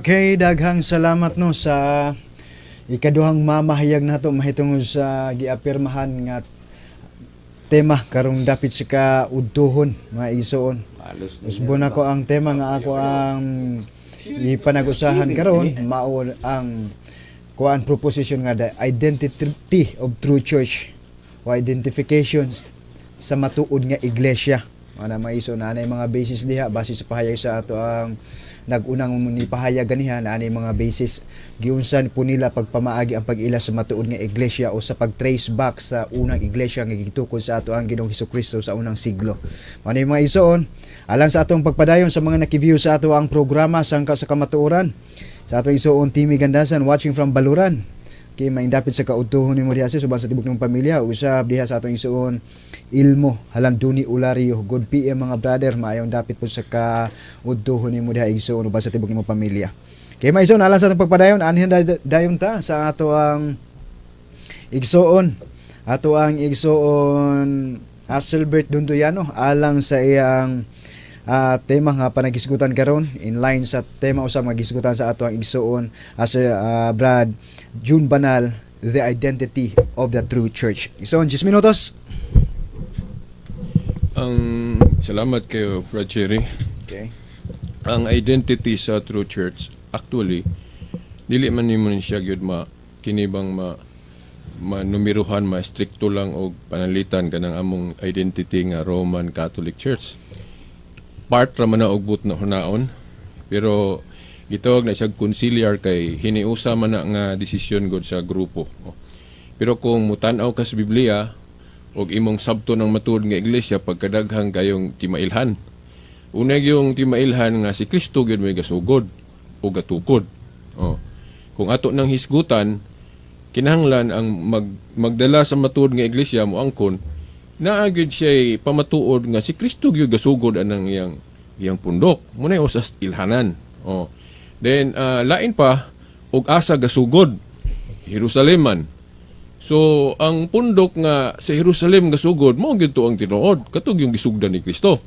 Okay, daghang salamat, no, sa ikaduhang mamahayag nato mahitungod sa giapirmahan nga tema karong dapit sa kaudtuhon, mga igsoon. Usbon ako ang tema nga ako ang ipanag-usahan karon mao ang kuan proposition nga the identity of true church o identifications sa matuod nga iglesia. Ana, mga igsoon, na mga basis diha base sa pahayag sa ato ang nag-unang ni pahayag ganiha na ani mga basis giunsan po nila pagpamaagi ang pag-ila sa matuod nga iglesia o sa pag-trace back sa unang iglesia nga gitukod sa ato ang Ginoong Hesukristo sa unang siglo. Mao mga igsoon, alang sa atong pagpadayon sa mga naki-view sa ato ang programa Sangka sa Kamatuoran. Sa atong igsoon Timmy Gandasan, watching from Baluran. Okay, maindapit sa kaudtuhon nimo diha sis uban sa tibok ng pamilya. Usab diha sa atong igsoon Ilmo Halanduni Ulario. Good PM, mga brother, maayong dapit po sa kaudtuhon nimo diha, igsoon, uban sa tibok nimong pamilya. Okay, mga igsoon, alang sa atong pagpadayon, anhin dayon ta sa ato ang igsoon. Ato ang igsoon Aselbert Dunduyano alang sa iyang tema nga panagisgutan karon, in line sa tema usab nga gisgutan sa ato ang igsoon as Brad June Banal, the identity of the true church. Igsoon, 10 minutos. Ang salamat kayo, Brad Cherry. Okay. Ang identity sa true church, actually, dili man nimo ni siya gyud ma kinibang ma manumeruhan, ma strikto lang og pananglitan kanang among identity nga Roman Catholic Church. Part ra man na og buot na hunaon, pero gitawag na siya conciliar kay hiniusa man na nga desisyon gud sa grupo. Oh. Pero kung mutan-aw ka sa Biblia og imong sabto ng matuod nga iglesia, pagkadaghang kayong timailhan. Una yung timailhan nga si Kristo gyud may gasugod o gatukod. Oh. Kung ato nang hisgutan, kinahanglan ang magdala sa matuod nga iglesia mo angkon naa gyud siya pamatuod nga si Kristo gyud gasugod anang iyang iyang pundok. Muna usas ilhanan. Oh. Then lain pa og asa gasugod, Jerusalem man. So ang pundok nga sa Jerusalem gasugod mo gyud to ang tinuod, katong yung gisugdan ni Kristo.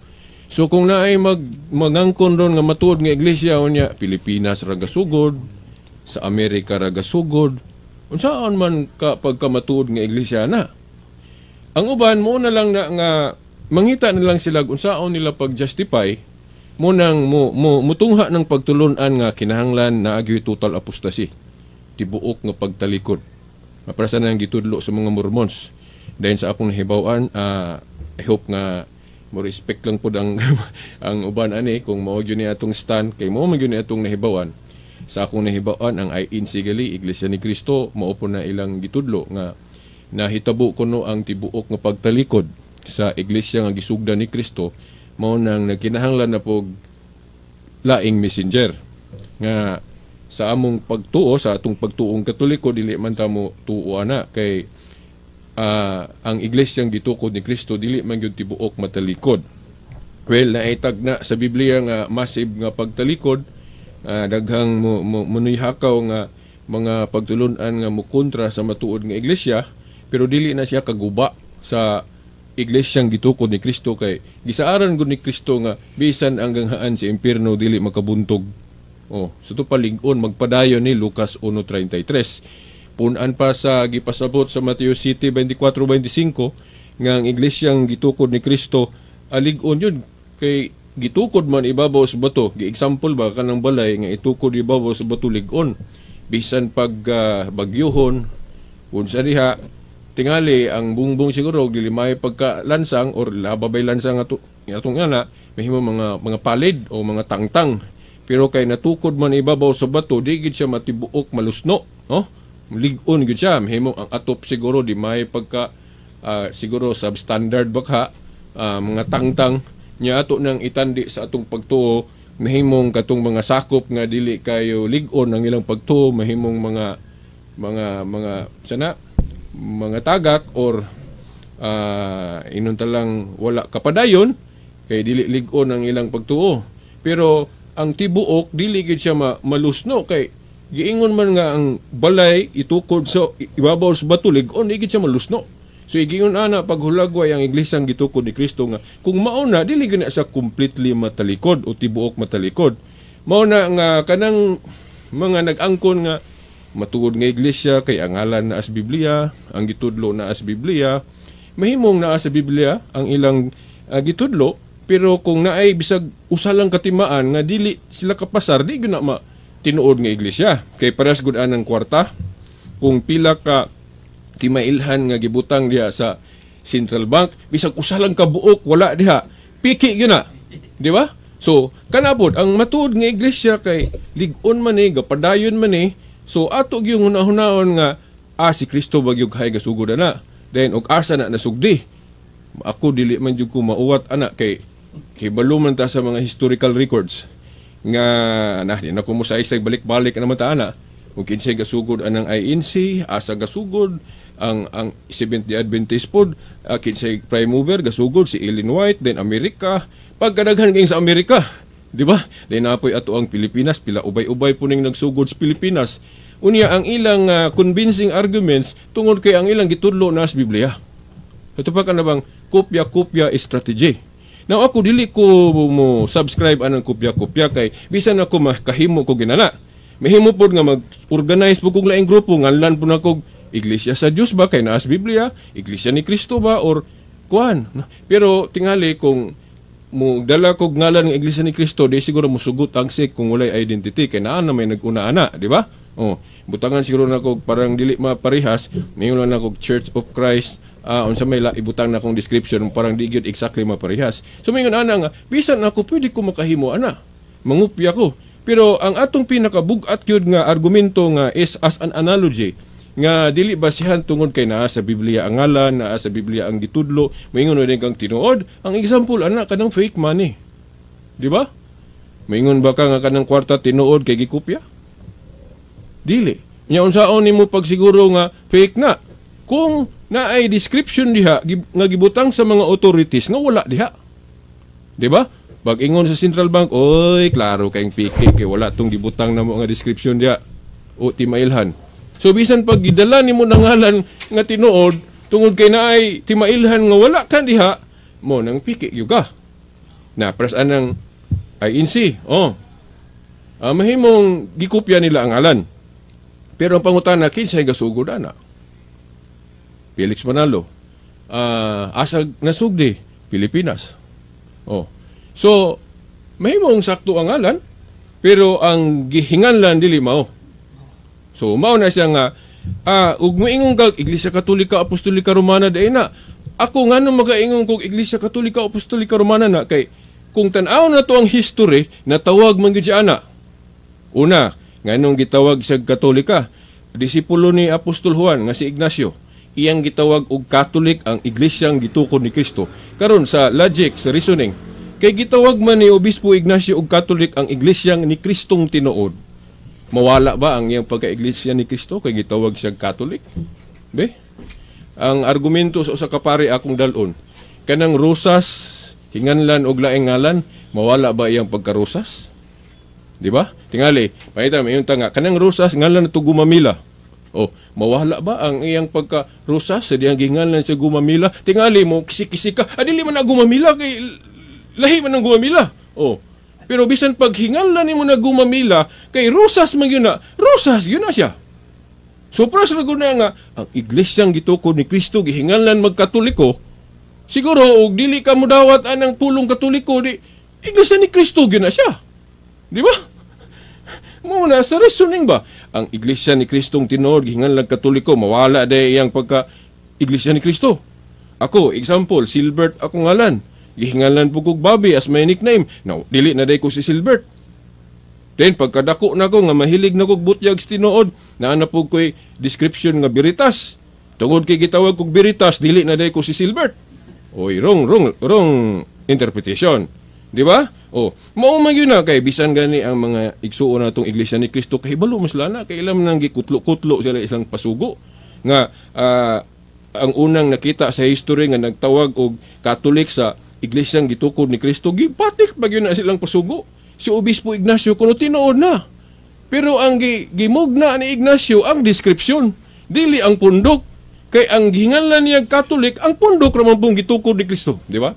So kung naay mangangkon ron nga matuod nga iglesia unya Pilipinas ra gasugod, sa Amerika ra gasugod, unsaon man ka pagkamatuod nga iglesia na? Ang uban mo na lang na nga mangita na lang sila unsaon nila pag-justify mo nang mo, mo mutungha ng pagtulun-an nga kinahanglan na agyoy total apostasy, tibuok nga pagtalikod. Para sa nang gitudlo sa mga Mormons. Dahil sa akong nahibaw-an, I hope nga mo respect lang pod ang ang uban ani kung mao gyud ni atong stand kay mao man gyud ni atong nahibaw-an. Sa akong nahibaw-an, ang INC gali, Iglesia ni Cristo, mao po na ilang gitudlo nga nahitabo kuno ang tibuok nga pagtalikod sa iglesia nga gisugdan ni Kristo, mao nang nagkinahanglan na pog laing messenger nga sa among pagtuo, sa atong pagtuong Katoliko, dili man ta mo tuo ana kay ang iglesyang gitukod ni Kristo dili man gyud tibuok matalikod. Well, naitag na sa Biblia nga massive nga pagtalikod, daghang mo, mo munuyhakaw nga mga pagtulun-an nga mukontra sa matuod nga iglesia, pero dili na siya kaguba sa iglesyang gitukod ni Kristo kay gisaaran gud ni Kristo nga bisan ang ganghaan sa impierno dili makabuntog. Oh, so to palig-on magpadayon ni Lucas 1:33. Punan pa sa gipasabot sa Mateo 7:24-25 nga ang iglesyang gitukod ni Kristo alig-on yun kay gitukod man ibabaw sa bato. Gi-example ba kanang balay nga itukod ibabaw sa bato, lig-on. Bisan pag bagyuhon unsa diha, tingali ang bungbong siguro dili may pagka lansang or lababay lansang ato atong ana mahimo mga mga palid o mga tangtang, pero kay natukod man ibabaw sa bato, di gid siya matibuok malusno, no, lig-on gid siya. Mahimo ang atop siguro di may pagka siguro substandard baka mga tangtang nya. Ato nang itandi sa atong pagtuo, mahimong katong mga sakop nga dili kayo lig-on ang ilang pagtuo, mahimong mga mga mga sana mga tagak or inunta lang wala kapadayon kay dili lig-on ang ilang pagtuo. Pero ang tibuok dili gid siya malusno kay giingon man nga ang balay itukod sa ibabaw sa bato, lig-on, di gid siya malusno. So igingon ana paghulagway ang iglesyang gitukod ni Kristo nga kung mao na dili gid na siya completely matalikod o tibuok matalikod. Mao na nga kanang mga nag-angkon nga matuod nga iglesia kay ang ngalan naa sa Biblia, ang gitudlo naa sa Biblia, mahimong naa sa Biblia ang ilang gitudlo, pero kung naay bisag usa lang katimaan nga dili sila kapasar, di gyud na ma tinuod nga iglesia. Kay parehas gud anang kwarta, kung pila ka timailhan nga gibutang diha sa central bank, bisag usa lang ka buok wala diha, piki gyud na, di ba? So kana pod ang matuod nga iglesia kay lig-on man ni, gapadayon man ni. So ato gyud hunahunahon nga si Kristo ba gyud hay gasugod ana, then og asa na nasugdi? Ako dili man jud ko mauwat ana kay kibalo man ta sa mga historical records nga na di na ko mosaysay, balik-balik naman ta ana kung kinsay gasugod anang INC, asa gasugod ang Seventh Day Adventist pod, kinsay prime mover gasugod, si Ellen White, then Amerika, pagkadaghan kay sa Amerika, di ba? Then napoy ato ang Pilipinas, pila ubay-ubay po ning nagsugod sa Pilipinas. Unya ang ilang convincing arguments tungod kay ang ilang gitudlo na sa Biblia. Ito pa ka na bang kopya-kopya strategy. Now ako dili ko mo subscribe anang kopya-kopya kay bisan ako makahimo ko ginana. Mahimo pod nga mag-organize po kog laing grupo, nganlan po na kog Iglesia sa Dios ba kay naa sa Biblia, Iglesia ni Kristo ba or kuan. Pero tingali kung mo dala kog ngalan ng Iglesia ni Kristo, di siguro musugot ang SEC kung walay identity kay naa na may nag-una ana, di ba? Oh, butangan siguro na kog parang dili maparehas, mayon lang na kog Church of Christ, unsa may la, ibutang na kong description parang di gyud exactly maparehas. So mayon ana nga bisan ako pwede ko makahimo ana. Mangupya ko. Pero ang atong pinakabug-at gyud nga argumento nga is as an analogy nga dili basihan tungod kay naa sa Biblia ang ngalan, naa sa Biblia ang gitudlo, moingon din kang tinuod. Ang example ana kanang fake money. Di ba? Moingon ba ka nga kanang kwarta tinuod kay gikopya? Dili. Nya unsaon nimo pagsiguro nga fake na? Kung naay description diha nga gibutang sa mga authorities nga wala diha. Di ba? Pag ingon sa central bank, "Oy, klaro kayong piki kay wala tong gibutang namo nga description diha o timailhan." So bisan pag gidala nimo ng ngalan nga tinuod tungod kay naay timailhan nga wala kan diha, mo nang piki gyud ka. Na pres anang INC. Oh. Mahimong gikopya nila ang ngalan. Pero ang pangutana, kinsay gasugod ana? Felix Manalo. Asa nasugdi? Pilipinas. Oh. So, mahimong sakto ang ngalan, pero ang gihinganlan dili mao. So, mao na siya nga ug moingon kag Iglesia Katolika Apostolika Romana dai na. Ako ngano makaingon kog Iglesia Katolika Apostolika Romana na kay kung tan-aw na to ang history, natawag man gyud siya ana. Una, nganong gitawag siya Katolika? Disipulo ni Apostol Juan nga si Ignacio. Iyang gitawag og Catholic ang iglesyang gitukod ni Kristo. Karon sa logic, sa reasoning, kay gitawag man ni Obispo Ignacio og Catholic ang iglesyang ni Kristong tinuod. Mawala ba ang iyang pagka-iglesia ni Kristo kay gitawag siya Catholic? Be? Ang argumento sa usa ka pare akong dalon, kanang rosas hinganlan og laing ngalan, mawala ba iyang pagkarosas? Di ba? Tingali, pakita mo yung tanga, kanang rosas ngalan na to gumamila. Oh, mawala ba ang iyang pagka rosas sa diyang gingalan sa gumamila? Tingali mo kisi-kisi ka, dili man na gumamila kay lahi man ang gumamila. Oh. Pero bisan pag hingalan nimo na gumamila kay rosas man yun na, rosas yun na siya. So pras ra gud na nga ang iglesyang gitukod ni Kristo gihinganlan magkatoliko, siguro og dili ka modawat anang pulong Katoliko di iglesia ni Kristo gyud na siya. Di ba? Mo na sa reasoning ba? Ang iglesia ni Kristong tinuod gihinganlan Katoliko, mawala day iyang pagka iglesia ni Kristo. Ako, example, Silbert akong ngalan. Gihinganlan po kog Bobby as my nickname. Now, dili na day ko si Silbert. Then pagkadako na ko nga mahilig na kog butyag sa tinuod, naa na po ko'y description nga Veritas. Tungod kay gitawag kog Veritas, dili na day ko si Silbert. Oy, wrong, wrong, wrong interpretation. Di ba? O, mao man yun na kay bisan gani ang mga igsuon natong Iglesia ni Kristo kahibalo mas lana kay ilam nang gikutlo-kutlo sila isang pasugo nga ang unang nakita sa history nga nagtawag og Catholic sa iglesyang gitukod ni Kristo, gipatik pa gyud na silang pasugo. Si Obispo Ignacio kuno tinuod na. Pero ang gimugna ni Ignacio ang description, dili ang pundok. Kay ang gihinganlan niya Catholic, ang pundok ra man pong gitukod ni Kristo, di ba?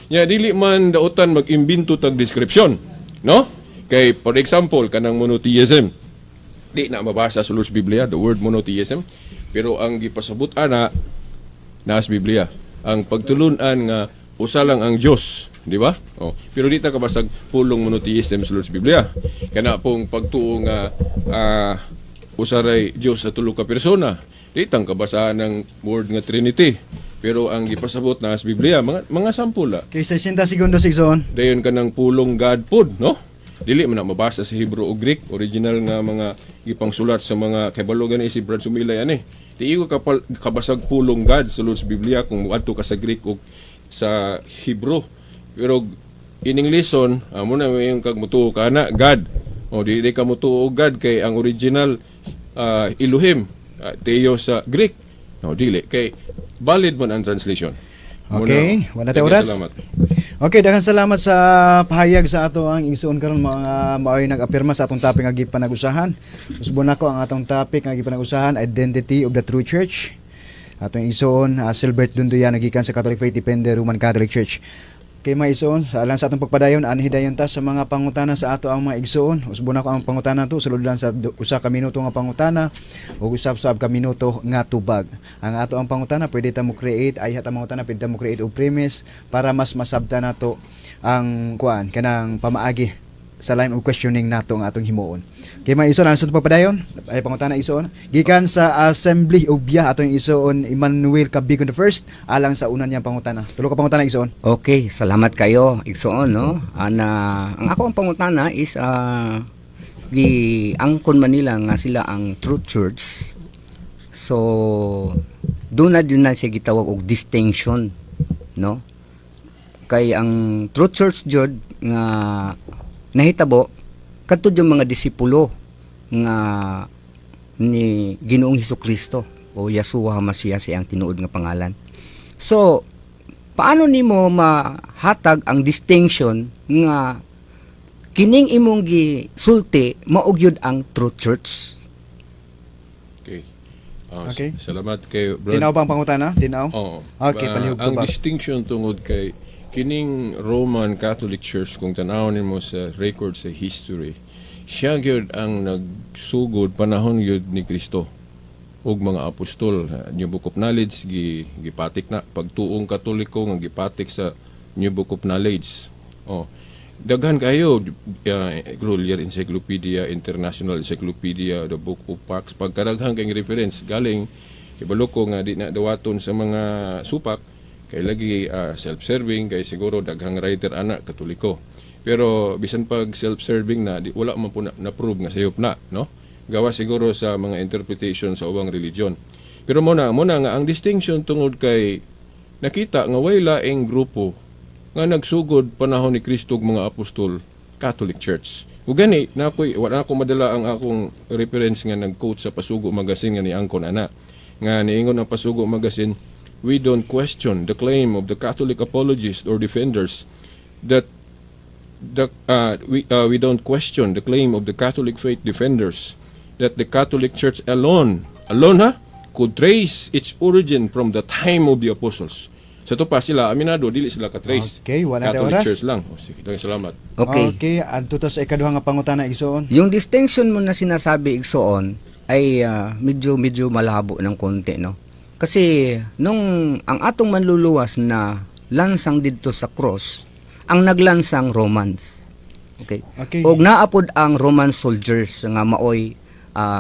Ya dili man dautan mag-imbento tag description, no? Kay for example, kanang monotheism, di na mabasa sa sulod sa Biblia the word monotheism, pero ang gipasabot ana naa sa Biblia, ang pagtulunan nga usa lang ang Dios, di ba? Oh, pero di ta kabasag pulong monotheism sa sulod sa Biblia. Kana pong pagtuo nga usa ray Dios sa tulo ka persona, di tang kabasa ng word nga Trinity, pero ang gipasabot naa sa Biblia. Mga sample la. Okay, 60 segundos, igsoon. Dayon kanang pulong God pod, no? Dili man na mabasa sa Hebrew o Greek, original nga mga gipangsulat sa mga kabalo gani si Brad Sumilay ani. Di ko kapal, kabasag pulong God sa sulod sa Biblia kung moadto ka sa Greek o sa Hebrew. Pero in Englishon, amo na yung kag mutuo ka na God. O di ka mutuo og God kay ang original Elohim, Theo sa Greek. No, dili kay valid man ang translation. Muna, Okay, wala tayo daghang oras. salamat. Okay, daghang salamat sa pahayag sa ato ang igsoon karon, mga maoy nag-apirma sa atong topic nga gipanag-usahan. Usbon nako ang atong topic nga gipanag-usahan, identity of the true church. Atong igsoon Silbert Dunduyan, gikan sa Catholic Faith Defender Roman Catholic Church. Kay mga igsoon, sa alang sa atong pagpadayon, anhi dayon ta sa mga pangutana sa ato ang mga igsoon. Usbon nako ang pangutana to, sulod lang sa 1 ka minuto nga pangutana ug usab-sab ka minuto nga tubag. Ang ato ang pangutana, pwede ta mo create ay ang pangutana, pwede ta mo create og premise para mas masabta nato ang kuan kanang pamaagi sa line of questioning nato nga atong himuon. Kay mga igsoon, sa pagpadayon ay pangutana, igsoon, gikan sa Assembly of Bia, atong igsoon Emmanuel Cabigon the First, alang sa una niyang pangutana. Tulo ka pangutana, igsoon. Okay, salamat kayo, igsoon, no? Ana, ang ako ang pangutana is gi angkon Manila nga sila ang True Church. So, doon na din na siya gitawag og distinction, no? Kay ang True Church jud nga nahitabo kadto yung mga disipulo nga ni Ginoong Hesus Kristo o Yahshua Hamasiya siyang tinuod nga pangalan. So, paano nimo mahatag ang distinction nga kining imong gisulti mao gyud ang True Church? Okay. Okay. Salamat kay Brad. Tinaw ba ang pangutana? Tinaw? Oo. Okay, palihog ang tubag. Distinction tungod kay kining Roman Catholic Church, kung tan-awon nimo sa record sa history, siya gyud ang nagsugod panahon gyud ni Kristo ug mga apostol. New Book of Knowledge gipatik na pagtuong Katoliko nga gipatik sa New Book of Knowledge. Oh, daghan kayo, Grolier Encyclopedia, International Encyclopedia, the Book of Pax, pagkadaghan kay reference galing. Kibalo ko nga di na dawaton sa mga supak kay lagi self-serving, kay siguro daghang writer ana Katoliko, pero bisan pag self-serving na di, wala man po na, na-prove nga sayop na, no? Gawa siguro sa mga interpretation sa ubang religion. Pero mo na nga ang distinction tungod kay nakita nga way laing grupo nga nagsugod panahon ni Kristo ug mga apostol, Catholic Church. Ug gani na ako'y wala ako madala ang akong reference nga nag-quote sa Pasugo Magazine nga niangkon ana. Nga niingon ang Pasugo Magazine, "We don't question the claim of the Catholic apologists or defenders that the we don't question the claim of the Catholic faith defenders that the Catholic Church alone, alone ha, could trace its origin from the time of the apostles." Sa to pa sila aminado dili sila ka-trace. Okay, wala tayo Catholic oras. Church lang. Oh, sige, daghang salamat. Okay. Okay, adto ta sa ikaduha nga pangutana, igsoon. Yung distinction mo na sinasabi, igsoon, ay medyo medyo malabo ng konti, no? Kasi nung ang atong manluluwas na lansang didto sa cross, ang naglansang Romans. Okay. Okay. Og naapod ang Roman soldiers nga maoy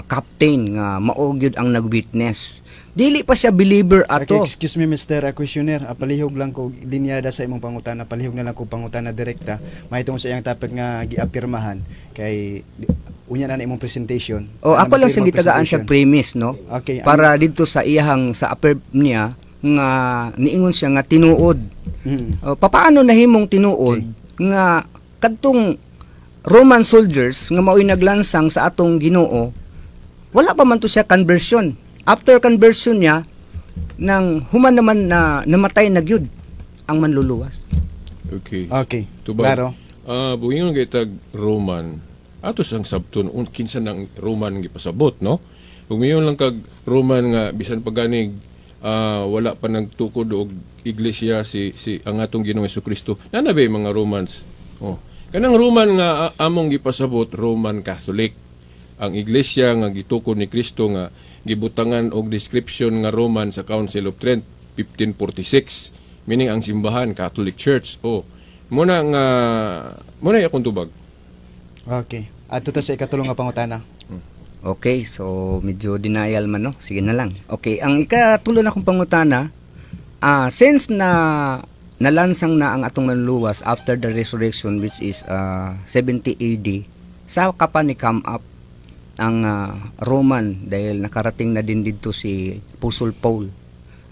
captain nga mao gyud ang nagwitness. Dili pa siya believer Okay, ato. Excuse me, Mr. Questioner. Palihog lang ko linyada sa imong pangutana. Palihog na lang ko pangutana direkta. Mahitungod sa iyang topic nga giapirmahan kay unya na na imong presentation. O Ana ako lang imong sa gitagaan siya presentation. premise, no? Okay. Para didto sa iyahang sa affirm niya nga niingon siya nga tinuod. O, papaano nahimong tinuod nga kadtong Roman soldiers nga maoy naglansang sa atong Ginoo, wala pa man to siya conversion? After conversion niya nang human naman na namatay na gyud ang manluluwas. Okay. Okay. Tubag. Klaro. Buhingon kay tag Roman. Ato sang sabton un kinsa nang Roman gipasabot, no? Kung ingon lang kag Roman nga bisan pa ganig wala pa nagtukod og iglesia si ang atong Ginoong Kristo. Naa na ba mga Romans? Oh. Kanang Roman nga among gipasabot, Roman Catholic. Ang iglesia nga gitukod ni Kristo nga gibutangan og description nga Roman sa Council of Trent 1546. Meaning ang simbahan, Catholic Church. Oh, muna nga muna akong tubag. Okay. Adto ta sa ikatulo nga pangutana. Okay, so medyo denial man, no? Sige na lang. Okay, ang ikatulo na akong pangutana, since na nalansang na ang atong Manluluwas after the resurrection, which is 70 AD, sa ka pa ni come up ang Roman dahil nakarating na din didto si Apostle Paul?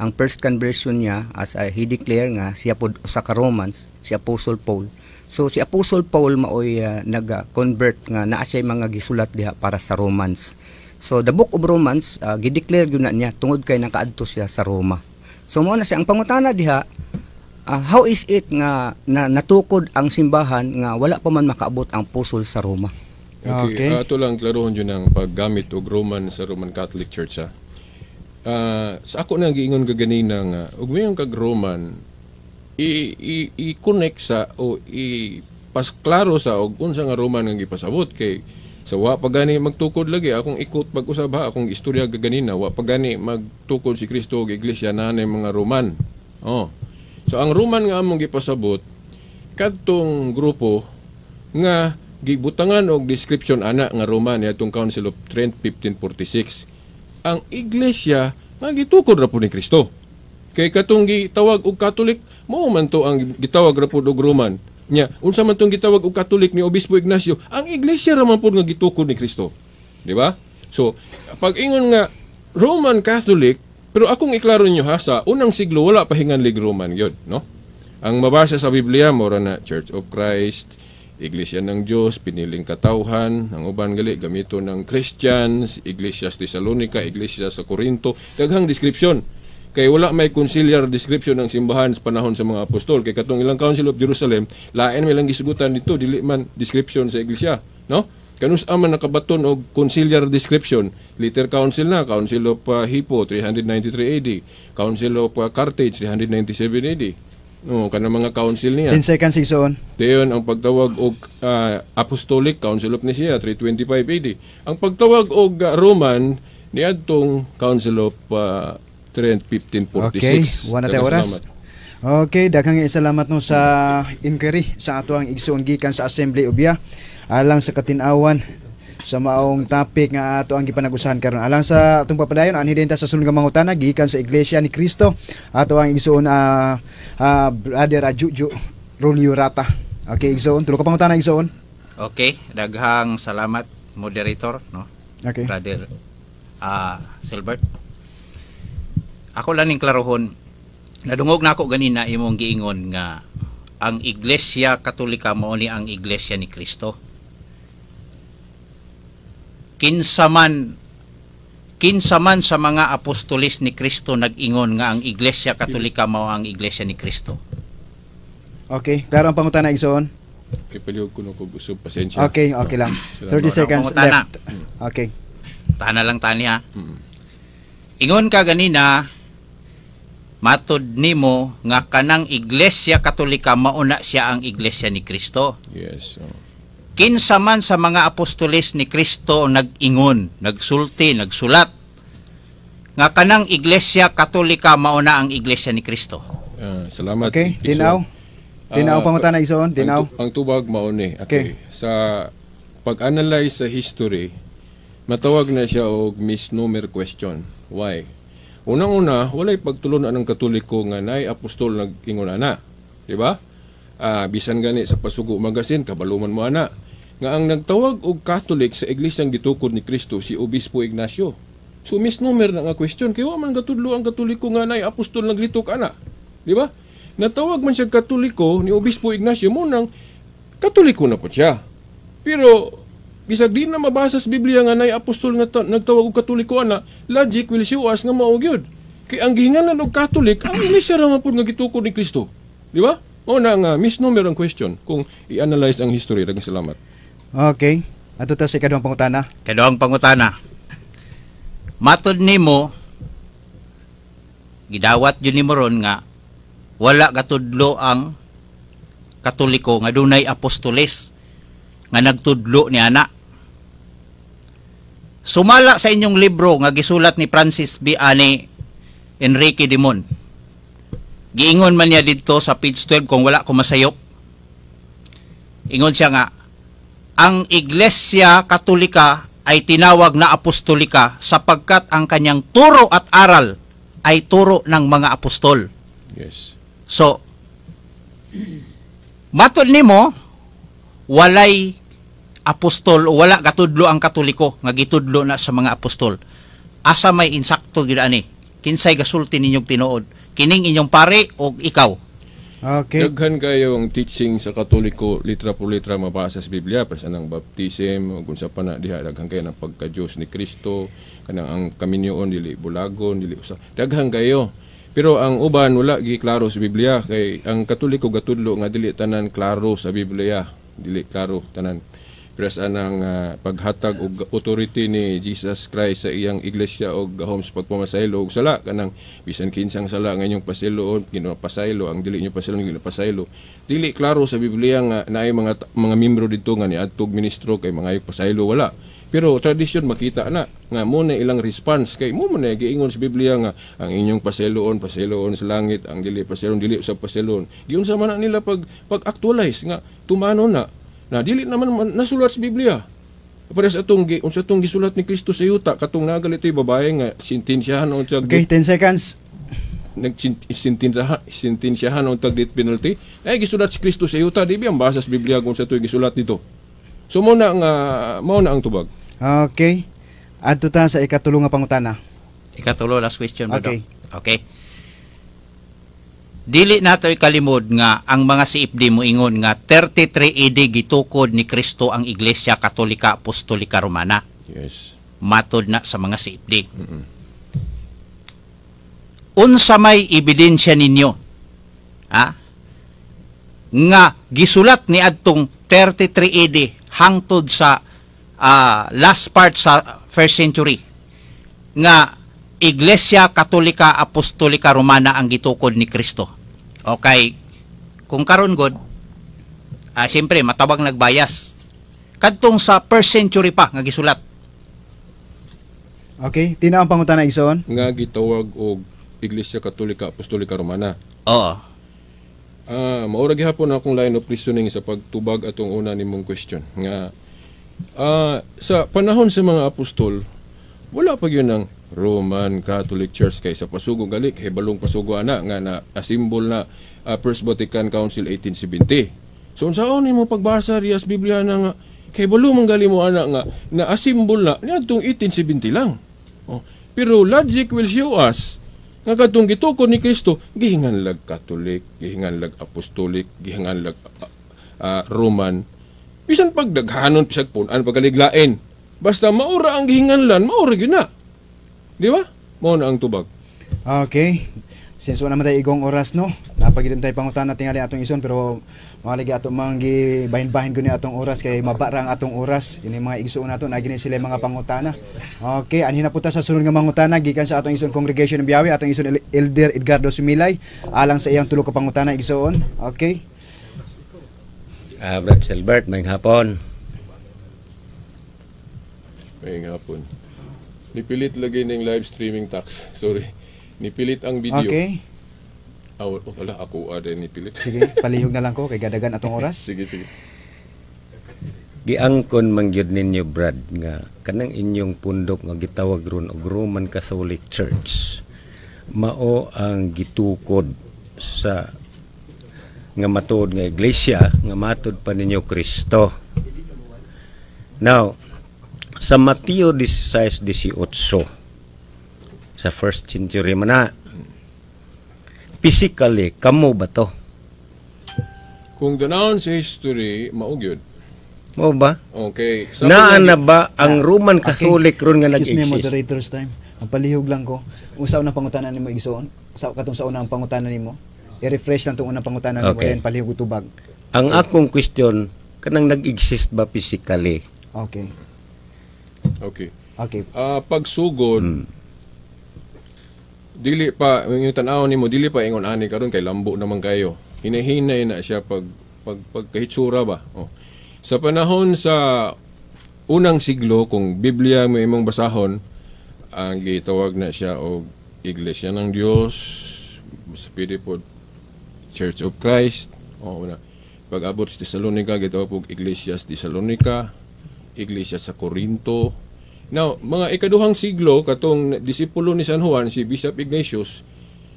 Ang first conversion niya as he declare nga siya pod usa ka Romans, si Apostle Paul. So si Apostle Paul maoy nag-convert nga naa siya mga gisulat diha para sa Romans. So the Book of Romans gideclare gyud na niya tungod kay nakaadto siya sa Roma. So mao na siya ang pangutana diha, how is it nga na natukod ang simbahan nga wala pa man makaabot ang apostol sa Roma? Okay, ato lang klarohon jud ang paggamit og Roman sa Roman Catholic Church ha. Sa ako nang giingon kaganina nga ug mayon kag Roman i i-connect sa o i pasklaro sa og unsa nga Roman nga gipasabot, kay sa wa pa gani magtukod lagi akong ikot pag-usab ha, akong istorya kaganina, wa pa gani magtukod si Kristo og iglesia na mga Roman. Oh. So ang Roman nga among gipasabot, kadtong grupo nga gibutangan og description ana nga Roman niadtong Council of Trent 1546, ang iglesia nga gitukod ra pud ni Kristo. Kay katong gitawag og Catholic, mao man to ang gitawag ra pud og Roman. Nya, unsa man tong gitawag og Catholic ni Obispo Ignacio? Ang iglesia ra man pud nga gitukod ni Kristo. Di ba? So, pag ingon nga Roman Catholic, pero akong iklaro ninyo ha, sa unang siglo wala pa hinganlig Roman gyud, no? Ang mabasa sa Biblia mora na Church of Christ, Iglesia ng Diyos, piniling katawhan, ang uban gali gamito ng Christians, Iglesia sa Thessalonica, Iglesia sa Corinto, daghang description. Kay wala may conciliar description ng simbahan sa panahon sa mga apostol. Kay katong ilang Council of Jerusalem, lain may lang gisugutan dito, dili man description sa iglesia, no? Kanus man nakabaton og conciliar description, later council na, Council of Hippo 393 AD, Council of Carthage 397 AD. No, kanang mga council niya. 10 seconds, igsoon. Dayon ang pagtawag og Apostolic Council of Nicaea 325 AD. Ang pagtawag og Roman niadtong Council of Trent 1546. Okay, wala tayo Daghang oras. salamat. Okay, daghang salamat no sa inquiry sa ato ang igsoon gikan sa Assembly Ubya alang sa katinawan sa maong topic nga ato ang gipanag-usahan karon. Alang sa atong papadayon, anhi din ta sa sunod nga mangutana gikan sa Iglesia ni Cristo. Ato ang igsoon, Brother Ajuju Rolio Rata. Okay, igsoon, tulo ka pangutana, igsoon. Okay, daghang salamat, moderator, no? Okay. Brother Silbert. Ako lang ning klarohon. Nadungog na ako ganina imong giingon nga ang Iglesia Katolika mao ni ang Iglesia ni Kristo. Kinsa man sa mga apostolis ni Kristo nag-ingon nga ang Iglesia Katolika mao ang Iglesia ni Kristo? Okay, klaro ang pangutana, igsoon. Okay, palihog ko no kog usab, pasensya. Okay, okay lang. Salamat. 30 seconds Pangutana. left. Okay. Tana lang tani ha. Ingon ka ganina, matud nimo nga kanang Iglesia Katolika mauna siya ang Iglesia ni Kristo. Yes. Oh. Kinsa man sa mga apostoles ni Kristo nag-ingon, nagsulti, nagsulat nga kanang Iglesia Katolika mauna ang Iglesia ni Kristo? Salamat. Okay, Igsoon. tinaw. Tinaw pangutana, igsoon, tinaw. Ang tubag mao ni. Okay. Okay. Sa pag-analyze sa history, matawag na siya og misnomer question. Why? Unang-una, walay pagtulon ang Katoliko nga naay apostol nag-ingon ana. Di ba? Bisan gani sa Pasugo Magazine, kabaluman mo ana nga ang nagtawag og Catholic sa iglesyang gitukod ni Kristo si Obispo Ignacio. So misnomer na nga question kay wa man gatudlo ang Katoliko nga naay apostol naglitok ana. Di ba? Natawag man siya Katoliko ni Obispo Ignacio, mo nang Katoliko na po siya. Pero bisag di na mabasa sa Biblia nga naay apostol nga nagtawag og Katoliko ana, logic will show us nga mao gyud. Kay ang gihingalan og Catholic, ang iglesia ra man pud nga gitukod ni Kristo. Di ba? Mao na nga misnomer ang question kung i-analyze ang history. Daghang salamat. Okay. Adto ta sa ikaduhang pangutana. Kaduhang pangutana. Matod nimo, gidawat yun nimo ron nga wala gatudlo ang Katoliko nga dunay apostoles. Nga nagtudlo ni ana. Sumala sa inyong libro nga gisulat ni Francis B. Ani Enrique Dimon. Giingon man niya didto sa page 12, kung wala ko masayop. Ingon siya nga ang Iglesia Katolika ay tinawag na apostolika sapagkat ang kanyang turo at aral ay turo ng mga apostol. So, matod nimo, walay apostol o wala gatudlo ang Katoliko nga gitudlo na sa mga apostol. Asa may insakto gyud ani? Kinsay gasulti ninyong tinuod? Kining inyong pare o ikaw? Okay. Daghan kayo ang teaching sa Katoliko, litra por litra mabasa sa Biblia, para sa nang baptism ug unsa pa na diha, daghan kayo ng pagka-Dios ni Kristo, kanang ang kaminyoon dili bulagon, dili usa. Daghan kayo. Pero ang uban wala gi klaro sa Biblia kay ang Katoliko gatudlo nga dili tanan klaro sa Biblia, dili klaro tanan. Pero sa anang paghatag og authority ni Jesus Christ sa iyang iglesia og gahom sa pagpamasaylo og sala, kanang bisan kinsang sala nga inyong pasiloon ginapasaylo, ang dili inyo pasilon ginapasaylo, dili klaro sa Biblia nga naay mga miyembro didto nga niadtog ministro kay mga pasaylo, wala. Pero tradisyon makita na nga mo na ilang response kay mo man na giingon sa Biblia nga ang inyong pasiloon pasiloon sa langit, ang dili pasiloon dili sa pasiloon. Giunsa man na nila pag actualize nga tumano na na dili naman nasulat sa Biblia. Para sa atong unsa atong gisulat ni Kristo sa yuta katong nagali ito'y babae nga sentensyahan unsa Okay, 10 seconds. Nagsintensyahan sentensyahan untag death penalty ay gisulat si Kristo sa yuta, di ba ang basa sa Biblia kung sa ito'y gisulat dito. So mo na nga mao na ang tubag. Okay. Adto ta sa ikatulo nga pangutana. Ikatulo, last question ba? Okay. Okay. Dili nato ikalimod nga ang mga CFD mo ingon nga 33 AD gitukod ni Kristo ang Iglesia Katolika Apostolika Romana. Matod na sa mga CFD. Unsa may ebidensya ninyo? Ha? Nga gisulat ni adtong 33 AD hangtod sa last part sa first century nga Iglesia Katolika Apostolika Romana ang gitukod ni Kristo. Okay. Kung karon god, siyempre matawag nagbayas. Kadtong sa first century pa nga gisulat. Okay, tina ang pangutana, igsoon. Nga gitawag og Iglesia Katolika Apostolika Romana. Oo. Maura gihapon akong line of reasoning sa pagtubag atong una nimong question nga sa panahon sa mga apostol wala pa gyud ang Roman Catholic Church kay sa pasugo gali hibalong pasugo ana nga na a symbol na First Vatican Council 1870. So unsaon nimo pagbasa riya sa Biblia na nga kay balo man gali mo ana nga na asimbol na niadtong 1870 lang. Oh, pero logic will show us nga kadtong gitukod ni Kristo gihinganlag Catholic, gihinganlag Apostolic, gihinganlag Roman. Bisan pagdaghanon bisag pun-an pagaliglain. Basta maura ang gihinganlan, maura gyud na. Di ba? Mao na ang tubag. Okay. Since wala naman tayo igong oras, no? Napagidon tayo pangutana tingali atong ison, pero mga lagi ato mang bahin-bahin ko ni atong oras kay mabara ang atong oras. Ini mga igsuon nato na gini sila mga pangutana. Okay, anhin na po ta sa sunod nga mangutana gikan sa atong ison congregation ng Biawi, atong ison Elder Edgardo Sumilay alang sa iyang tulo ka pangutana, igsuon. Okay. Brad Silbert, may hapon. May hapon. Nipilit lagi ning live streaming tax. Sorry. Nipilit ang video. Okay. Ah, oh, wala ako ada nipilit. Sige, palihog na lang ko kay gadagan atong oras. Sige, sige. Giangkon man gyud ninyo, Brad, nga kanang inyong pundok nga gitawag ron og Roman Catholic Church mao ang gitukod sa nga matuod nga iglesia nga matud pa ninyo Kristo. Now, sa Mateo 16:18 sa first century man na, physically kamo ba to? Kung danawon sa history, mao gyud. Mao ba? Okay. Sa Naa na ba ang Roman Catholic ron nga Excuse me, nag-exist? moderators time. Ang palihog lang ko. Unsa unang pangutana nimo, igsoon? Sa katong sa unang pangutana nimo? I-refresh lang tong unang pangutana nimo, then palihog og tubag. Ang akong question, kanang nag-exist ba physically? Okay. Okay. Okay. Pagsugod, dili pa yung tan-awon nimo dili pa ingon ani karon kay lambo naman kayo. Hinahinay na siya pag pagkahitsura ba. Oh. Sa panahon sa unang siglo, kung Biblia mo imong basahon, ang gitawag na siya og Iglesia ng Dios, sa pwede po Church of Christ. O una. Pag abot sa Thessalonica, gitawag po Iglesia sa Thessalonica, Iglesia sa Corinto. Now, mga ikaduhang siglo, katong disipulo ni San Juan, si Bishop Ignatius,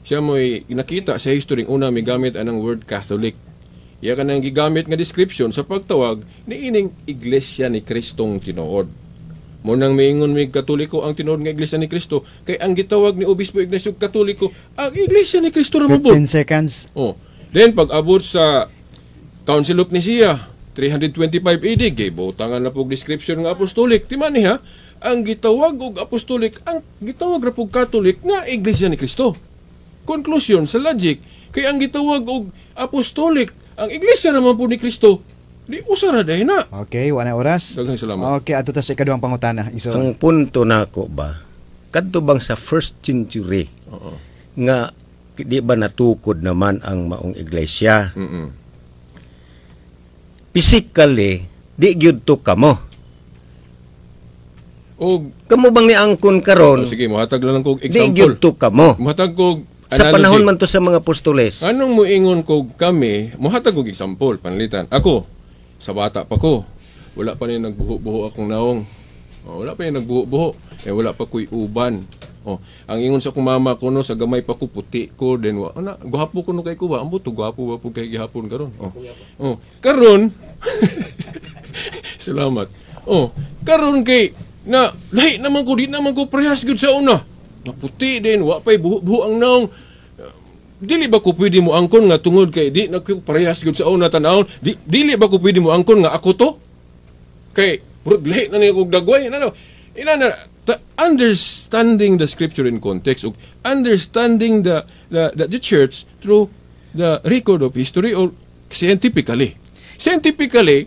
siya mo'y nakita sa history, una may gamit anang word Catholic. Iya ka nang gigamit nga description sa pagtawag ni ining Iglesia ni Kristong tinuod. Mo nang miingon mig Katoliko ang tinuod nga Iglesia ni Kristo, kay ang gitawag ni Obispo Ignacio Katoliko ang Iglesia ni Kristo ra mo. 15 seconds. Oh. Then pag abot sa Council of Nicaea 325 AD, gibutangan na pog description nga apostolic. Di man niya ang gitawag og apostolic, ang gitawag ra pog Catholic nga Iglesia ni Kristo. Conclusion sa logic, kay ang gitawag og apostolic, ang Iglesia naman po ni Kristo. Di usa ra dahil na. Okay, wala na oras. Daghang salamat. Okay, adto ta sa ikaduhang pangutana. Iso. Ang punto nako ba, kadto bang sa first century nga di ba natukod naman ang maong iglesia? Physically, di gyud to kamo. Og Kamo bang niangkon karon? Oh, sige, mohatag lang kog Di example. gyud to kamo. Mohatag kog Sa analogy. panahon man to sa mga apostoles. Anong muingon ko kami, mohatag og example, panalitan. Ako, sa bata pa ko, wala pa ni nagbuho-buho akong naong. Oh, wala pa ni nagbuho-buho. Eh, wala pa ko'y uban. Oh, ang ingon sa akong mama ko no, sa gamay pa ko puti ko then wa ana gwapo ko no kay ko ba, ambot to gwapo ba po kay gihapon karon. Oh. Oh, karon salamat. Oh, karon kay na lahi naman ko, di naman ko parehas gyud sa una. Naputi din, wa pay buho-buho ang naong. Dili ba ko pwede mo angkon nga tungod kay di na ko parehas gyud sa una tan-awon? Di, dili ba ko pwede mo angkon nga ako to? Kay murag lahi na niya kog dagway na ina na the understanding the scripture in context ug understanding the church through the record of history or scientifically. Scientifically,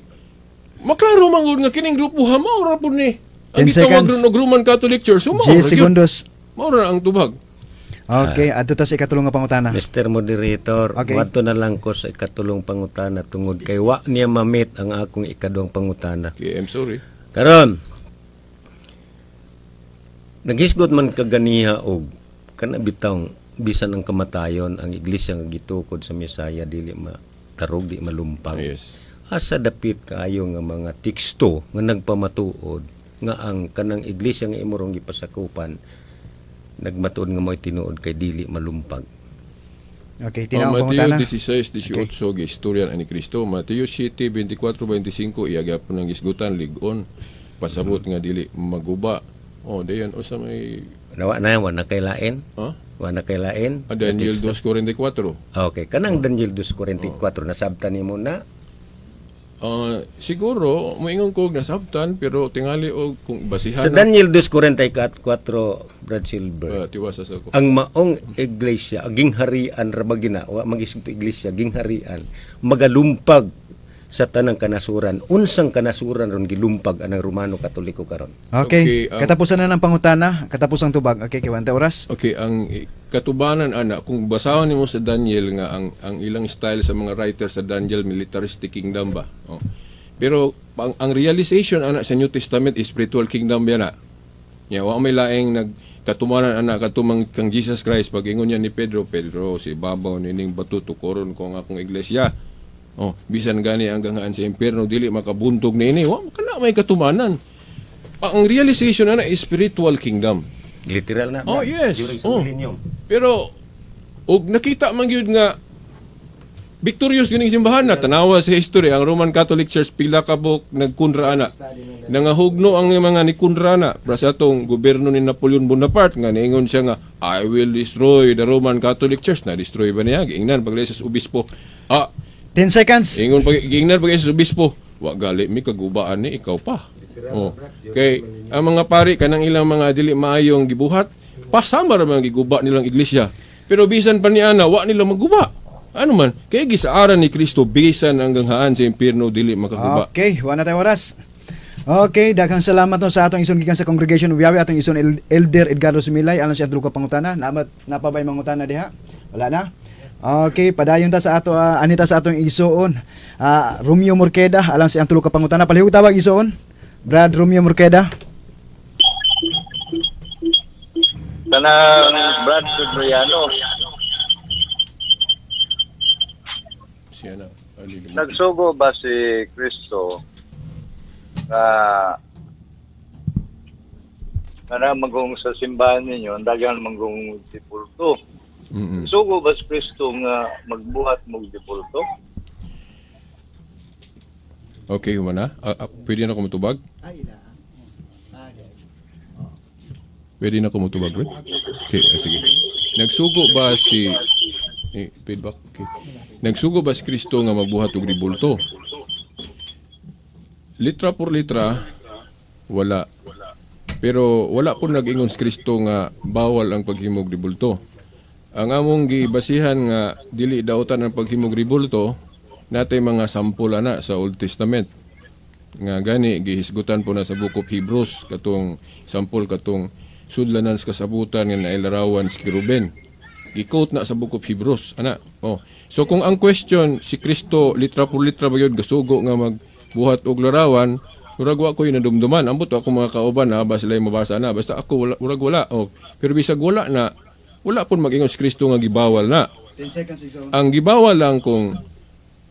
maklaro man gud nga kining grupo ha mao ra pud ni ang 10 gitawag seconds. ron og Roman Catholic Church. So mao 10 ra gyud. segundos. Mao ra ang tubag. Okay, adto ta sa ikatulong nga pangutana. Mr. Moderator, Okay. okay, na lang ko sa ikatulong pangutana tungod kay wa niya ma-meet ang akong ikaduhang pangutana. Okay, I'm sorry. Karon, naghisgot man kaganiha og kana bitawng bisan ang kamatayon, ang iglesia nga gitukod sa Mesaya dili matarog, di malumpag. Asa dapit kaayo nga mga teksto nga nagpamatuod nga ang kanang iglesia nga imong gipasakupan nagmatuod nga mo'y tinuod kay dili malumpag? Okay, Oh, tinawag Mateo pangutana. 16:18 okay. Istorya ni Kristo. Mateo 7:24-25 iya gyapon ang gisgutan lig-on pasabot nga dili maguba. Oh, dayon usa may Nawa na, wa na kay lain. Ha? Wa na kay lain. Ah, Daniel 2:44. Okay, kanang Daniel 2:44 nasabtan nimo na? Ah, siguro moingon ko nasabtan, pero tingali og kung basihan Sa Daniel 2:44, Brad Silver. Tiwasa sa ko. Ang maong iglesia, gingharian ra ba gina, wa magisig iglesia, gingharian magalumpag sa tanang kanasuran. Unsang kanasuran ron gilumpag anang Romano Katoliko karon? Okay, Okay, katapusan na ng pangutana, katapusang tubag. Okay, kay wante oras. Okay, ang katubanan ana, kung basahon nimo sa Daniel nga ang ilang style sa mga writer sa Daniel, militaristic kingdom ba. Oh. Pero ang realization ana sa New Testament is spiritual kingdom ba na. Ya, wa may laing nag katumanan ana katumang kang Jesus Christ, pag ingon niya ni Pedro, "Pedro, sa ibabaw nining bato tukoron ko ang akong iglesia." Oh, bisan gani ang ganghaan sa impyerno dili makabuntog niini, wa kana may katumanan. Ang realization ana is spiritual kingdom. Literal na. Oh, Brad. yes. During sa Oh. millennium. Pero og nakita man gyud nga victorious gyud ning simbahan na, tanawa sa history ang Roman Catholic Church, pila ka buok nagkontra ana. Nangahugno ang mga nikontra ana para sa atong gobyerno ni Napoleon Bonaparte nga niingon siya nga, "I will destroy the Roman Catholic Church." Na destroy ba niya? Giingnan pag sa obispo. Ah, 10 seconds. Ingon pag giingnan pag sa obispo, "Wa gali mi kagubaan ni ikaw pa." Oh. Kay ang mga pari kanang ilang mga dili maayong gibuhat, pasama ra man giguba nilang iglesia. Pero bisan pa ni ana, wa nila maguba. Ano man, kay gisaaran ni Kristo, bisan ang ganghaan sa impierno dili makaguba. Okay, wala na tayo oras. Okay, daghang salamat no sa atong ison gikan sa congregation Wiawi, atong ison Elder Edgardo Sumilay, alang sa atong pangutana. Namat napabay mangutana diha? Wala na. Okay, padayon ta sa ato anita sa atong igsuon. Romeo Morqueda, alang sa iyang tulo ka pangutana. Palihog tawag, igsuon. Brad Romeo Morqueda. Kanang Brad Adriano, Siya na. Ali. Nagsugo ba si Kristo nga nga magong sa simbahan ninyo, ang daghan manggong dibulto? Sugo ba si Kristo nga magbuhat mog dibulto? Okay, human na. Pwede na ko mutubag? Pwede na ko mutubag, Brad? Okay, sige. Nagsugo ba si feedback? Okay. Nagsugo ba si Kristo nga magbuhat og ribulto? Litra por litra, wala. Pero wala po nag-ingon si Kristo nga bawal ang paghimog ribulto. Ang among gibasihan nga dili dautan ang paghimog ribulto, natay mga sampol ana sa Old Testament. Nga gani gihisgutan po na sa Book of Hebrews katong sampol, katong sudlanan sa kasabutan nga nailarawan si Kiruben. Gi-quote na sa Book of Hebrews ana. Oh. So kung ang question si Kristo litra por litra ba gyud gasugo nga magbuhat og larawan, murag wa ko'y nadumduman. Ambot ako mga kauban na ba sila mabasa na. Basta ako wala, murag wala. Oh. Pero bisag wala na, wala pud mag-ingon si Kristo nga gibawal na. 10 seconds, igsuon. Ang gibawal lang kung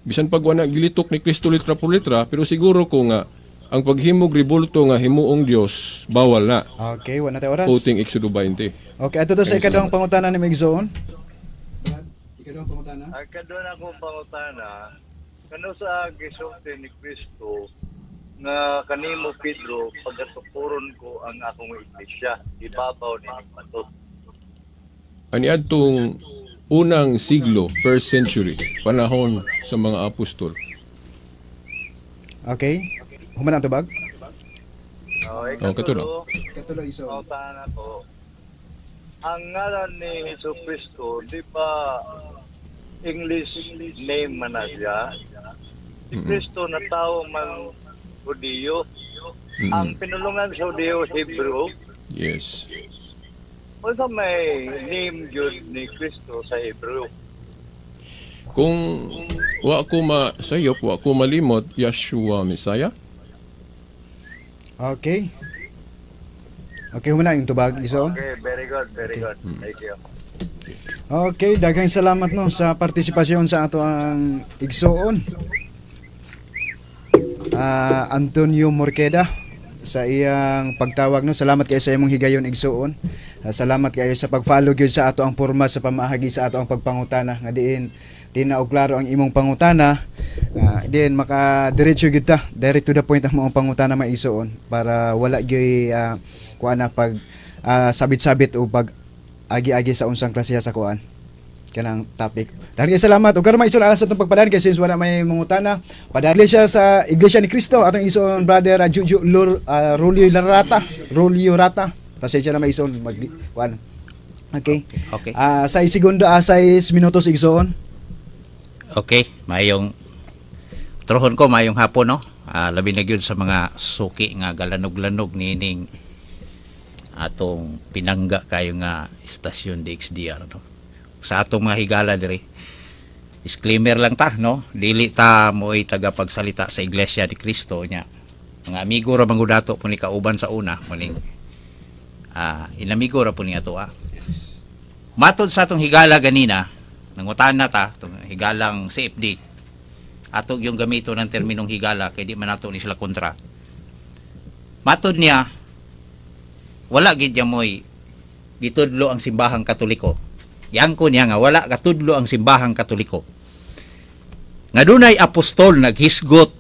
bisan pag wala gilitok ni Kristo litra por litra, pero siguro ko nga ang paghimog ribulto nga himuong Dios bawal na. Okay, wala na tayo oras. Quoting Exodo 20. Okay, ato to sa Thank you. ikaduhang pangutana ni igsoon. Brad, ikaduhang pangutana. Ang kaduha akong pangutana, kano sa gisulti ni Kristo nga kanimo Pedro pagatukuron ko ang akong iglesia, ibabaw ni bato? Ani adtong unang siglo, first century, panahon sa mga apostol. Okay. Human ang tubag? Oh, Oh, katulo. Katulo, igsoon. Pangutana ko, ang ngalan ni Hesus Kristo, di ba English name man na siya? Si Kristo na tao man Hudiyo. Ang pinulungan sa Hudiyo, Hebrew. Yes. Unsa may name gyud ni Kristo sa Hebrew? Kung wa ko masayop, wa ko malimot, Yeshua Messiah. Okay. Okay, human na yung tubag, igsoon. Okay, very good, very good. Thank you. Okay, daghang salamat no sa partisipasyon sa ato ang igsoon. Antonio Morqueda sa iyang pagtawag no. Salamat kayo sa imong higayon, igsoon. Salamat kayo sa pag-follow gyud sa ato ang porma sa pamaagi sa ato ang pagpangutana nga diin tina og klaro ang imong pangutana, diin maka diretso gyud ta, direct to the point ang mga pangutana, mga igsoon, para wala gyud kuan na pag sabit-sabit o pag agi-agi sa unsang klase sa kuan kanang topic. Dahil salamat. Ug karon, mga igsoon, alas sa atong pagpadayon kay since wala may mangutana. Padayon siya sa Iglesia ni Cristo atong igsoon brother Juju Lur, Rulio Rata, Rulio Rata. Pasensya na, mga igsoon, mag kuan. Okay. Okay. 6 segundo, 6 minutos, igsoon. Okay, mayong truhon ko, mayong hapon, no. Labi na gyud sa mga suki nga galanog-lanog nining atong pinangga kayo nga istasyon DXDR, no. Sa atong mga higala diri. Disclaimer lang ta, no. Dili ta mo'y tagapagsalita sa Iglesia ni Cristo nya. Mga amigo ra man gud ato po ni kauban sa una, muning inamigo ra po ni ato ah. Matod sa atong higala ganina, nangutana ta itong higalang CFD. Ato yung gamito ng terminong higala kay di man nato ni sila kontra. Matod niya, wala gid niya mo'y gitudlo ang simbahang Katoliko. Yangko niya nga wala katudlo ang simbahang Katoliko nga dunay apostol naghisgot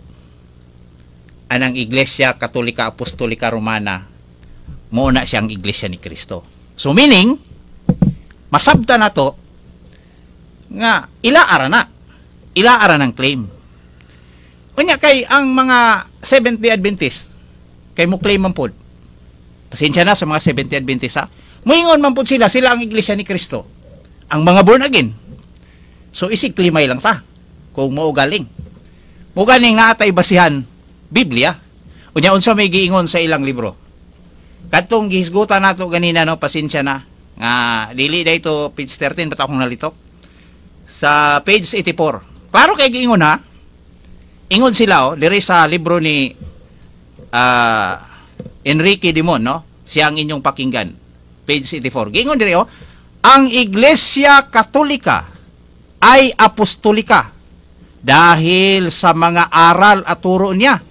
anang Iglesia Katolika Apostolika Romana mo na siyang Iglesia ni Kristo. So meaning, masabta na to nga ila ara na. Ila ara ng claim. Unya kay ang mga Seventh-day Adventist kay mo claim man pod. Pasensya na sa mga Seventh-day Adventist ha. Muingon man pod sila, sila ang Iglesia ni Kristo. Ang mga born again. So isig klimay lang ta kung mao galing. Mo ganing naatay basihan Biblia. Unya unsa may giingon sa ilang libro? Katong gihisgutan nato ganina, no, pasensya na nga dili dayto page 13 ba't akong nalito. Sa page 84. Klaro kay giingon ha. Ingon sila oh, diri sa libro ni Enrique Dimon, no? Siya ang inyong pakinggan. Page 84. Giingon diri oh, ang Iglesia Katolika ay apostolika dahil sa mga aral at turo niya.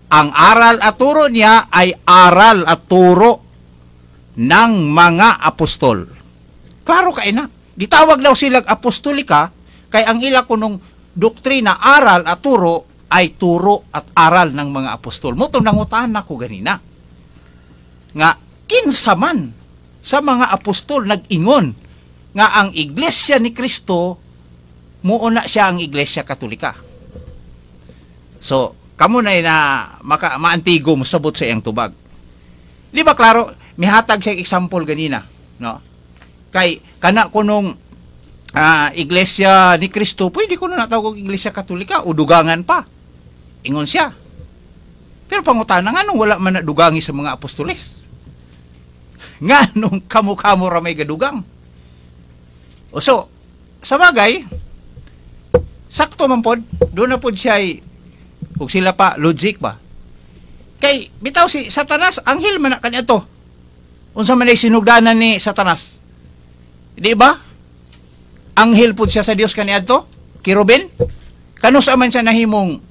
Ang aral at turo niya ay aral at turo ng mga apostol. Klaro kay na. Gitawag daw silang apostolika kay ang ila kunong doktrina, aral at turo ay turo at aral ng mga apostol. Mao tong nangutana ko ganina. Nga kinsa man sa mga apostol nag-ingon nga ang Iglesia ni Kristo muuna siya ang Iglesia Katolika. So, kamo na na maka, maantigo mo sabot sa iyang tubag. Di ba klaro, mihatag siya example ganina, no? Kay kana kunong Iglesia ni Kristo, pwede ko na natawag og Iglesia Katolika o dugangan pa. Ingon siya. Pero pangutana, nganong wala man na dugangi sa mga apostoles? Nganong kamo-kamo ra may gadugang? O so, sa bagay, sakto man pod, doon na pod siya ug sila pa logic ba? Kay bitaw si Satanas, anghel man na kaniadto. Unsa man ay sinugdanan ni Satanas? Di ba? Anghel pod siya sa Dios kaniadto? Kerubin? Kanus-a man siya nahimong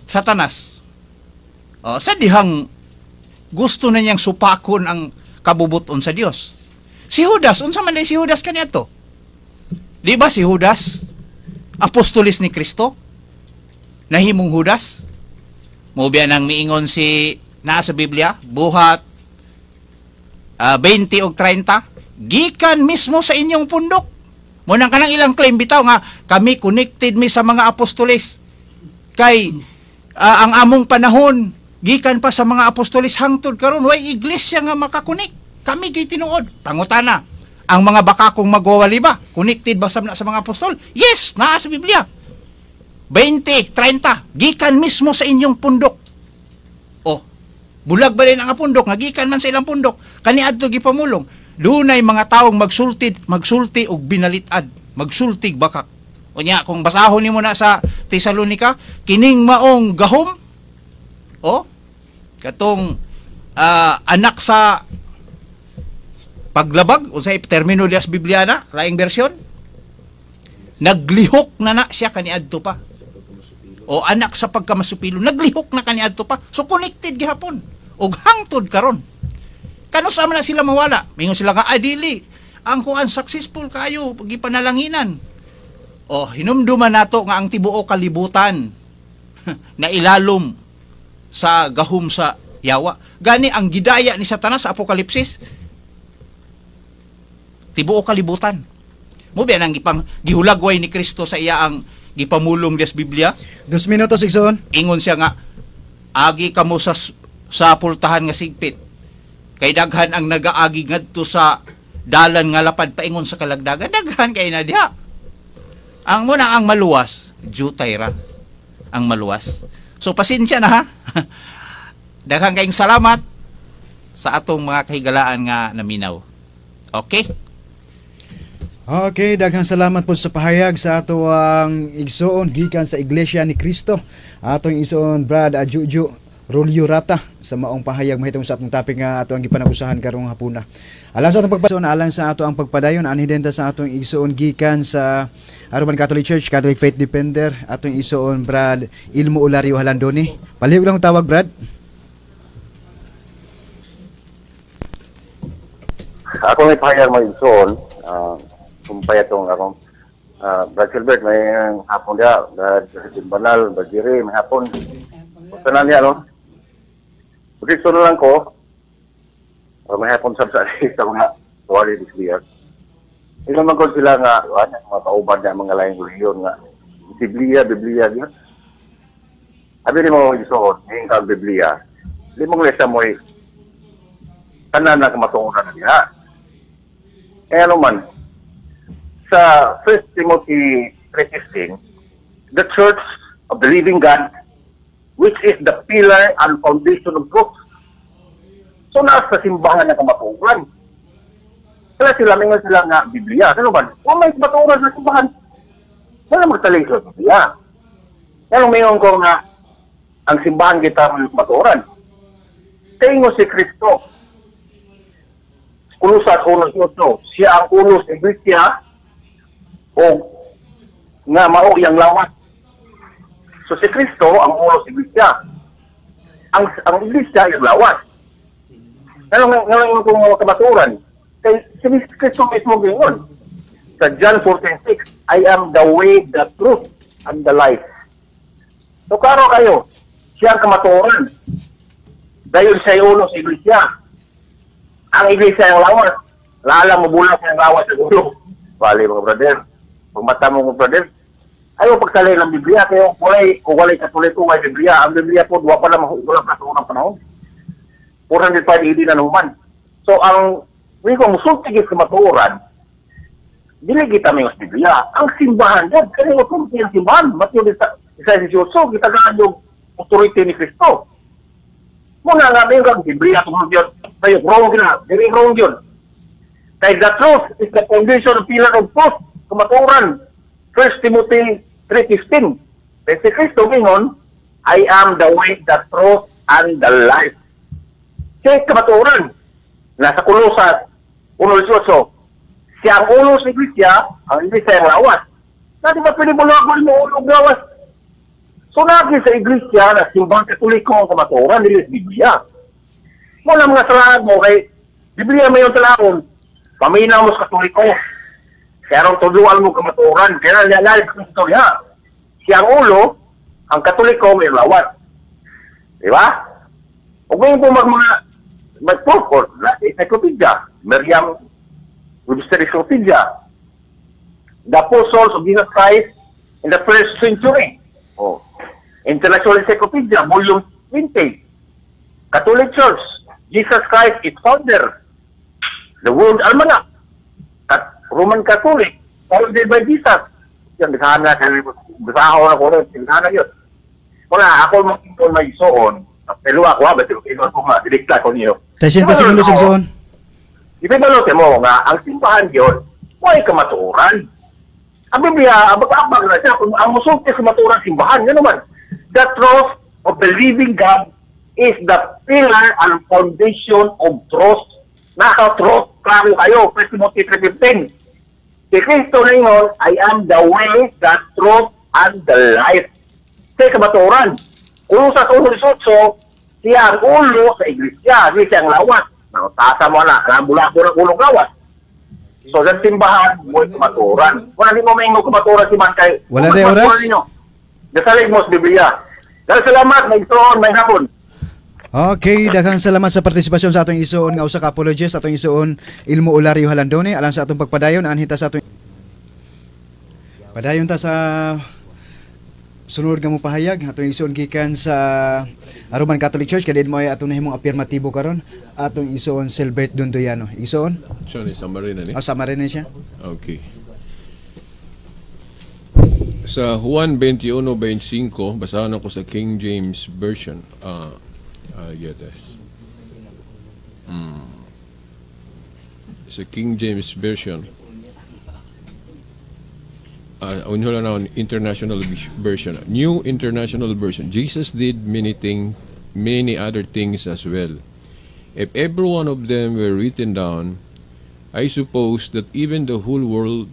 Satanas? O, sa dihang gusto na niyang supakon ang kabubuton sa Dios. Si Judas, unsa man day si Judas kaniadto? Di ba si Judas apostolis ni Kristo? Nahimong Judas? Mo biya nang miingon si naa sa Biblia, Buhat 20 og 30, gikan mismo sa inyong pundok. Mo nang kanang ilang claim bitaw nga kami connected mi sa mga apostoles. Kay ang among panahon gikan pa sa mga apostoles hangtod karon way iglesia nga makakonek. Kami gay tinuod. Pangutana, ang mga bakakong magwawali ba connected ba sa mga apostol? Yes, naa sa Biblia. 20, 30, gikan mismo sa inyong pundok. Oh, bulag ba din ang pundok nga gikan man sa ilang pundok? Kaniadto gipamulong. Dunay mga taong magsulti, magsulti og binalitad, magsultig bakak. Unya kung basahon nimo na sa Tesalonica, kining maong gahom, oh, katong anak sa paglabag, unsay termino diya sa Biblia na, laing bersyon, naglihok na na siya kaniadto pa. O anak sa pagkamasupilo, naglihok na kaniadto pa. So connected gihapon og hangtod karon. Kanus-a man na sila mawala? Mingon sila nga, "Ay dili. Ang kuan successful kayo gipanalanginan." O hinumduman nato nga ang tibuok kalibutan na ilalom sa gahom sa yawa. Gani ang gidaya ni Satanas sa Apokalipsis, tibuok kalibutan. Mo biya nang gipang gihulagway ni Kristo sa iya ang gipamulong des Biblia. 2 minutos, igsoon. Ingon siya nga, agi kamo sa pultahan nga sigpit. Kay daghan ang nagaagi ngadto sa dalan nga lapad paingon sa kalagdagan. Daghan kay na diha. Ang muna ang maluwas, jutay ra ang maluwas. So pasensya na ha. Daghan kayong salamat sa atong mga kahigalaan nga naminaw. Okay? Okay, daghang salamat po sa pahayag sa ato ang igsoon gikan sa Iglesia ni Cristo. Atong igsoon Brad Ajuju Rulio Rata sa maong pahayag mahitungod sa atong topic nga ato ang gipanag-usahan karong hapuna. Alang sa atong pagpadayon, alang sa ato ang pagpadayon anhi din sa atong igsoon gikan sa Aruban Catholic Church, Catholic Faith Defender, atong igsoon Brad Ilmo Ulario Halandoni. Palihog lang tawag, Brad. Ako may pahayag mga igsoon, kumpay atong akong Brad Silbert, may hapon dia, Brad Banal, Brad Jerry, may hapon. Basta na niya, no? Prediction na lang ko, may hapon sa mga tuwali this year. Ila man ko sila nga, ano, mga kauban niya, mga laing relihiyon nga, Biblia, Biblia, yun. Sabi ni mo, igsoon, ngayon ka ang Biblia, limong lesa mo, tanan na kamatuoran na diha. Kaya naman, sa 1 Timothy 3:15, the church of the living God, which is the pillar and foundation of truth. So, nasa simbahan na kamatuoran. Kaya sila, mingon sila nga Biblia. Ano ba? Kung may baturan sa simbahan, wala magsalig sa Biblia. Kaya mingon ko nga, ang simbahan kita may baturan. Tingo si Kristo. Kolosas 1:8, siya ang ulo sa iglesia o nga mao iyang lawas. So si Kristo ang ulo sa iglesia. Ang iglesia yung lawas. Ngano kung mga kamaturan, kay si Kristo mismo giingon. Sa John 14:6, "I am the way, the truth, and the life." So klaro kayo, siya ang kamaturan. Dahil siya ulo sa iglesia. Ang iglesia ang lawas. Lala mo bulak ang lawas sa ulo. Bali mga brother. Pag mata mo mga brother, ayaw pagsalay ng Biblia. Kaya kung walay Katoliko, may Biblia. Ang Biblia po, wala pa na wala pa sa unang panahon. 405 AD na naman. So, ang, kung ko, musulti sa kamatuoran, dili kita may mas Biblia. Ang simbahan yan, kaya authority ang simbahan. Mateo 18, gitagaan yung authority ni Kristo. Muna nga, may yung Biblia, tungkol yun. Tayo, wrong yun na. Very wrong yun. Kaya the truth is the foundation of pillar of truth. Kamatuoran. 1 Timothy 3:15. Kaya si Kristo mingon, "I am the way, the truth, and the life." Siya kamatuoran. Nasa Kolosas 1:18. Siya ang ulo sa iglesia, ang iglesia ang lawas. Na di ba pwede mo mo ulo gawas? So nagi sa iglesia na simbang Katoliko ang kamatuoran, dili sa Biblia. Mo na mga salaad mo kay Biblia may yung talaon, paminaw mo sa Katoliko. Kaya ron tudluan mo kamatuoran, kaya lalalik sa istorya. Siya ang ulo, ang Katoliko may lawas. Di ba? O kung po mag mga mag-purport, encyclopedia, Merriam Webster Encyclopedia, The Apostles of Jesus Christ in the First Century. Oh. Intellectual Encyclopedia, Volume 20. Catholic Church, Jesus Christ, its founder. The World Almanac, Roman Catholic, founded by Jesus. Yan, bisahan na, bisahan na ko rin, bisahan na yun. Wala, ako mo may isuon, pero ako ha, ba't yung ko nga, direkta ko niyo. 60 segundos, igsoon. Ipibalote mo nga, ang simbahan yun, huwag kamatuoran. Ang Biblia, ang abag na siya, kung ang musulti sa kamatuoran simbahan, gano'n man. The truth of the living God is the pillar and foundation of truth. Naka-truth, klaro kayo, 1 Timothy 3:15. Si Kristo na yun, "I am the way, the truth, and the life." Sa kamatuoran. Kung sa 1:18, siya ang ulo sa iglesia, hindi siya ang lawas. Tasa mo na, bula ko ng ulong lawas. So, sa simbahan, mo kamatuoran. Wala di mo may kamatuoran si man kay. Wala na oras. Nasalig mo sa Biblia. Dahil salamat, may isuon, may hapon. Okay, daghang salamat sa partisipasyon sa atong isuon nga usa ka apologist, atong isuon Ilmo Olario Halandone. Alang sa atong pagpadayon, anhita sa atong padayon ta sa sunod nga mopahayag, atong isuon gikan sa Roman Catholic Church kadid mo ay atong nahimong apirmatibo karon, atong isuon Silbert Dondoyano. Isuon? Sorry, summary na ni. Oh, summary na siya. Okay. Sa Juan 21:25, basahan ako sa King James Version. Yes. Sa King James Version. Unyo lang na International Version. New International Version. "Jesus did many things, many other things as well. If every one of them were written down, I suppose that even the whole world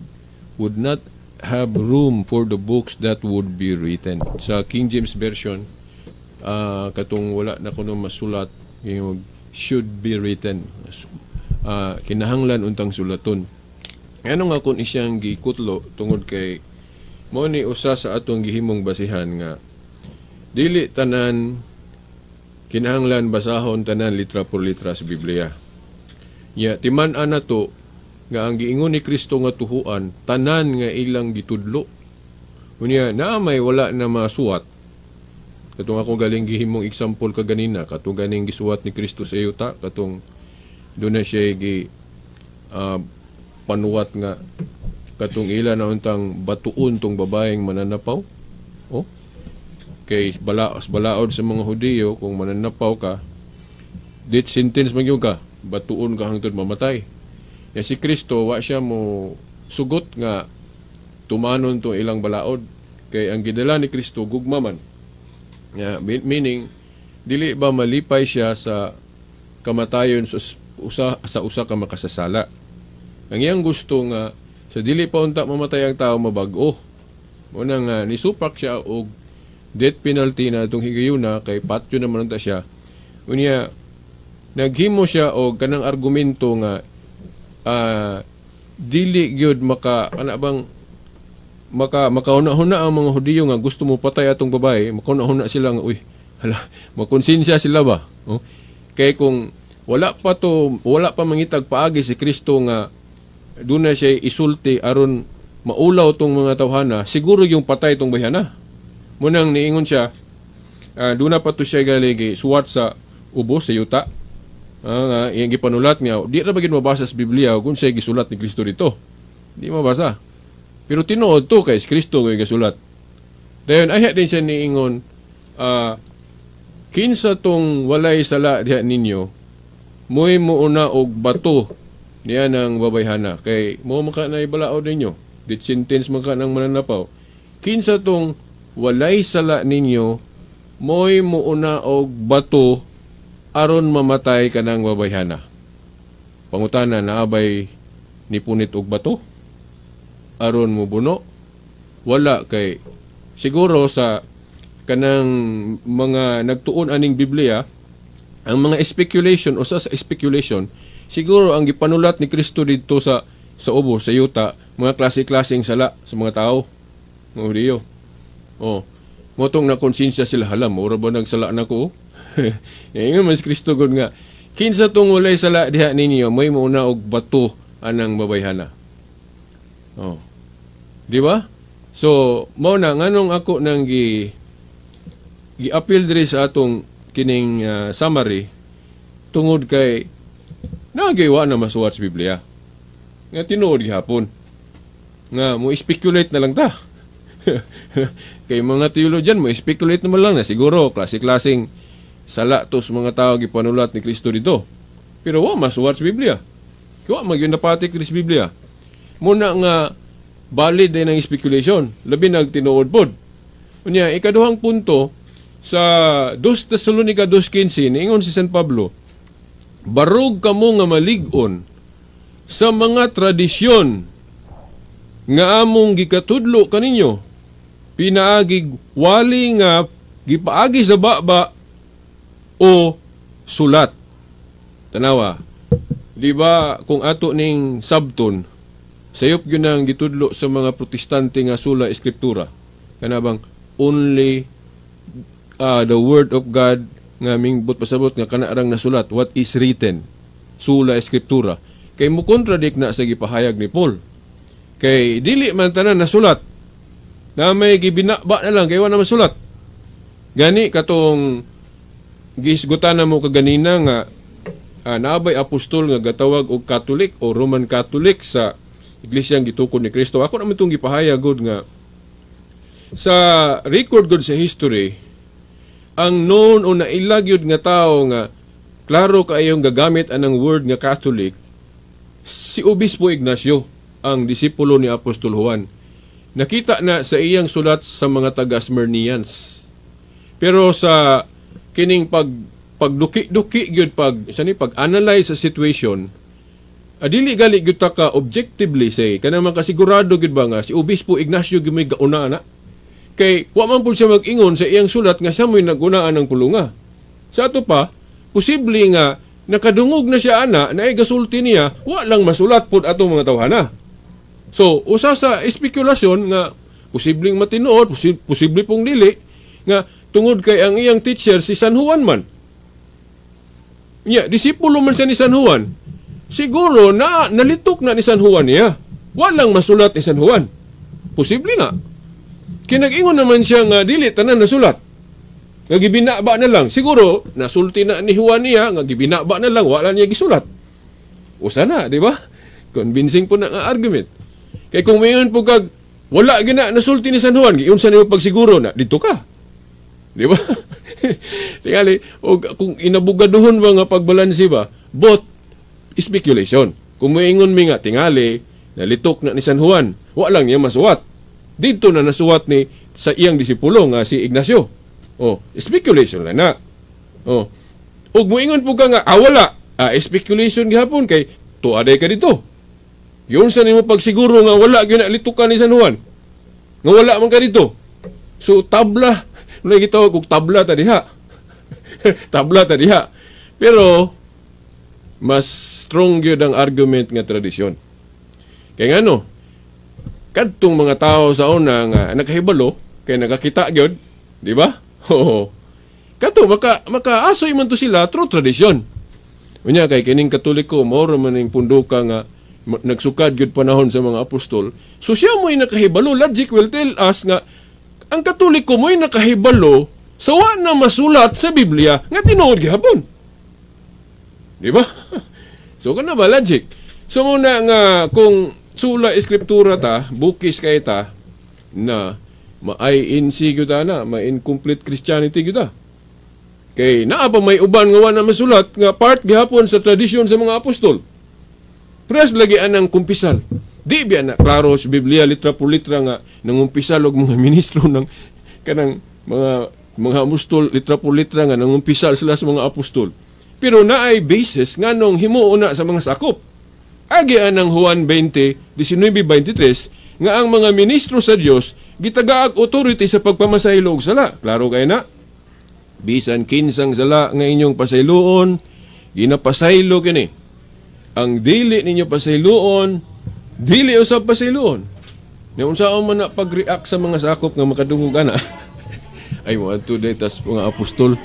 would not have room for the books that would be written." Sa King James Version, katong wala na kuno masulat, yung "should be written." Kinahanglan untang sulaton. Ano nga kung isiyang gikutlo tungod kay mo ni usa sa atong gihimong basihan nga dili tanan kinahanglan basahon tanan litra por litra sa Biblia. Nya timan-an nato nga ang giingon ni Kristo nga tuhuan tanan nga ilang gitudlo. Unya naa may wala na masuwat. Katong ako galing gihimong example kaganina, katong ganing gisuwat ni Kristo sa yuta, katong doon na siya gi panuwat nga katong ila na untang batuon tong babaeng mananapaw. Oh. Kay balaod sa mga Hudiyo kung mananapaw ka, death sentence man gyud ka, batuon ka hangtod mamatay. Ya si Kristo, wa siya mo sugot nga tumanon to ilang balaod kay ang gidala ni Kristo gugma man. Ya, meaning dili ba malipay siya sa kamatayon sa usa ka makasasala. Ang iyang gusto nga sa dili pa unta mamatay ang tao, mabag-o. Mao na nga nisupak siya og death penalty na itong higayuna kay patyo naman unta siya. Unya naghimo siya og kanang argumento nga dili gyud maka ana bang makahuna-huna ang mga Hudiyo nga gusto mo patay atong babae, makahuna-huna sila nga, uy, hala, makonsensya sila ba? Oh? Kay kung wala pa to, wala pa mangitag paagi si Kristo nga doon na siya isulti aron maulaw tong mga tawhana, siguro yung patay tong bayhana. Munang niingon siya, doon na pa to siya galigi suwat sa ubos sa yuta. Nga iyang gipanulat nga di ra ba gid mabasa sa Biblia kung siya gisulat ni Kristo dito. Di mabasa. Pero tinuod to kay si Kristo kay gasulat. Dayon ayha din siya niingon, kinsa tong walay sala diha ninyo, mo'y muuna og bato niya ng babayhana kay mo maka na ibalaod ninyo. Death sentence man ka ng mananapaw. Kinsa tong walay sala ninyo, mo'y muuna og bato aron mamatay kanang babayhana. Pangutana, naabay ni punit og bato aron mo buno? Wala, kay siguro sa kanang mga nagtuon aning Biblia, ang mga speculation o sa speculation, siguro ang gipanulat ni Kristo didto sa ubos sa yuta, mga klase-klaseng sala sa mga tao, mga Hudiyo. Oh, motong na konsensya sila, hala, mura ba nagsala na ko? Ingon man si Kristo gud nga kinsa tong walay sala diha ninyo, mo'y muuna og bato anang babayhana. Oh. Di ba? So, mao na nganong ako nang gi gi-appeal diri sa atong kining summary tungod kay nagiwa na masuwat sa Biblia. Nga tinuod gihapon. Nga mo speculate na lang ta. Kay mga theologian mo speculate naman lang na siguro klase-klaseng sala to sa mga tao gipanulat ni Kristo dito. Pero wa masuwat sa Biblia. Wa magyud napatik diri sa Biblia. Muna nga valid din ang speculation, labi nag tinuod pod. Unya, ikaduhang punto, sa 2 Tesalonica 2:15, niingon si San Pablo, barog kamo nga malig-on sa mga tradisyon nga among gikatudlo kaninyo pinaagig wali nga gipaagi sa baba o sulat. Tanawa. Di ba kung ato ning sabton, sayop gyud ang gitudlo sa mga Protestante nga sola Scriptura. Kana bang only the word of God nga mingbot pasabot nga kana rang nasulat, what is written, sola Scriptura. Kay mo contradict na sa gipahayag ni Paul. Kay dili man tanan nasulat. Na may gibinaba na lang kay wa na masulat. Gani katong gisgutan na mo kaganina nga naabay apostol nga gatawag og Catholic o Roman Catholic sa iglesia gitukod ni Kristo. Ako naman itong gipahayag gud nga sa record gud sa history, ang known o naila gyud nga tao nga klaro kaayong gagamit anang word nga Catholic, si Obispo Ignacio, ang disipulo ni Apostol Juan. Nakita na sa iyang sulat sa mga taga-Smyrnians. Pero sa kining pagduki-duki gyud, pag sa ni pag-analyze sa situation, adili gali gyud ta ka objectively say kanang makasigurado gyud ba nga si Obispo Ignacio gyud may gauna na. Kay wa man pud siya mag-ingon sa iyang sulat nga siya mo'y nag-unaan ng pulunga. Sa ato pa, posible nga nakadungog na siya ana na gasulti niya, wa lang masulat pud ato mga tawhana. So, usa sa espekulasyon nga posibleng matinuod, posible pong dili, nga tungod kay ang iyang teacher si San Juan man. Nya, disipulo man siya ni San Juan. Siguro na nalitok na ni San Juan niya. Walang masulat ni San Juan. Posible na. Kinag-ingon naman siya nga dili tanan nasulat. Nga gibinaba na lang. Siguro nasulti na ni Juan niya nga gibinaba na lang, wala niya gisulat. Usa na, di ba? Convincing po na nga argument. Kay kung mayon po kag wala gina nasulti ni San Juan, giunsa nimo pagsiguro na dito ka. Di ba? Tingali, og kung inabugaduhon ba nga pagbalanse ba, both speculation. Kung moingon mi nga tingali nalitok na ni San Juan, wa lang niya masuwat. Didto na nasuwat ni sa iyang disipulo nga si Ignacio. Oh, speculation lang na. Oh. Ug moingon po ka nga wala, speculation gihapon kay tuaday ka dito. Yun sa nimo pagsiguro nga wala gyud na litukan ni San Juan. Nga wala man ka dito. So tabla, wala gitawag og tabla ta diha. Tabla ta diha. Pero mas strong gyud ang argument nga tradisyon. Kay ngano, kadtong mga tao sa una nga nakahibalo kay nakakita gyud, di ba? Oo. Kato makaasoy man to sila through tradisyon. Unya kay kining Katoliko mao ra man ning punduka nga nagsukad gyud panahon sa mga apostol. So siya mo'y nakahibalo, logic will tell us nga ang Katoliko mo'y nakahibalo sa wa na masulat sa Biblia nga tinuod gihapon. Di ba? So kana ba logic? So muna nga kung sula eskriptura ta, bukis kay ta na ma-INC gyud ta na, ma-incomplete Christianity gyud ta. Kay naa pa may uban nga wa na masulat nga part gihapon sa tradisyon sa mga apostol. Pres lagi anang kumpisal. Di biya na klaro sa Biblia litra por litra nga nangumpisal og mga ministro ng kanang mga apostol, litra por litra nga nangumpisal sila sa mga apostol. Pero naay basis nganong himuon na sa mga sakop. Agi anang Juan 20:19-23 nga ang mga ministro sa Dios gitagaag authority sa pagpamasaylo og sala. Klaro kay na. Bisan kinsang sala nga inyong pasayloon, ginapasaylo kini. Ang dili ninyo pasayloon, dili usab pasayloon. Nya unsaon man na pag-react sa mga sakop nga makadungog ana? Ay, moadto day tas mga apostol,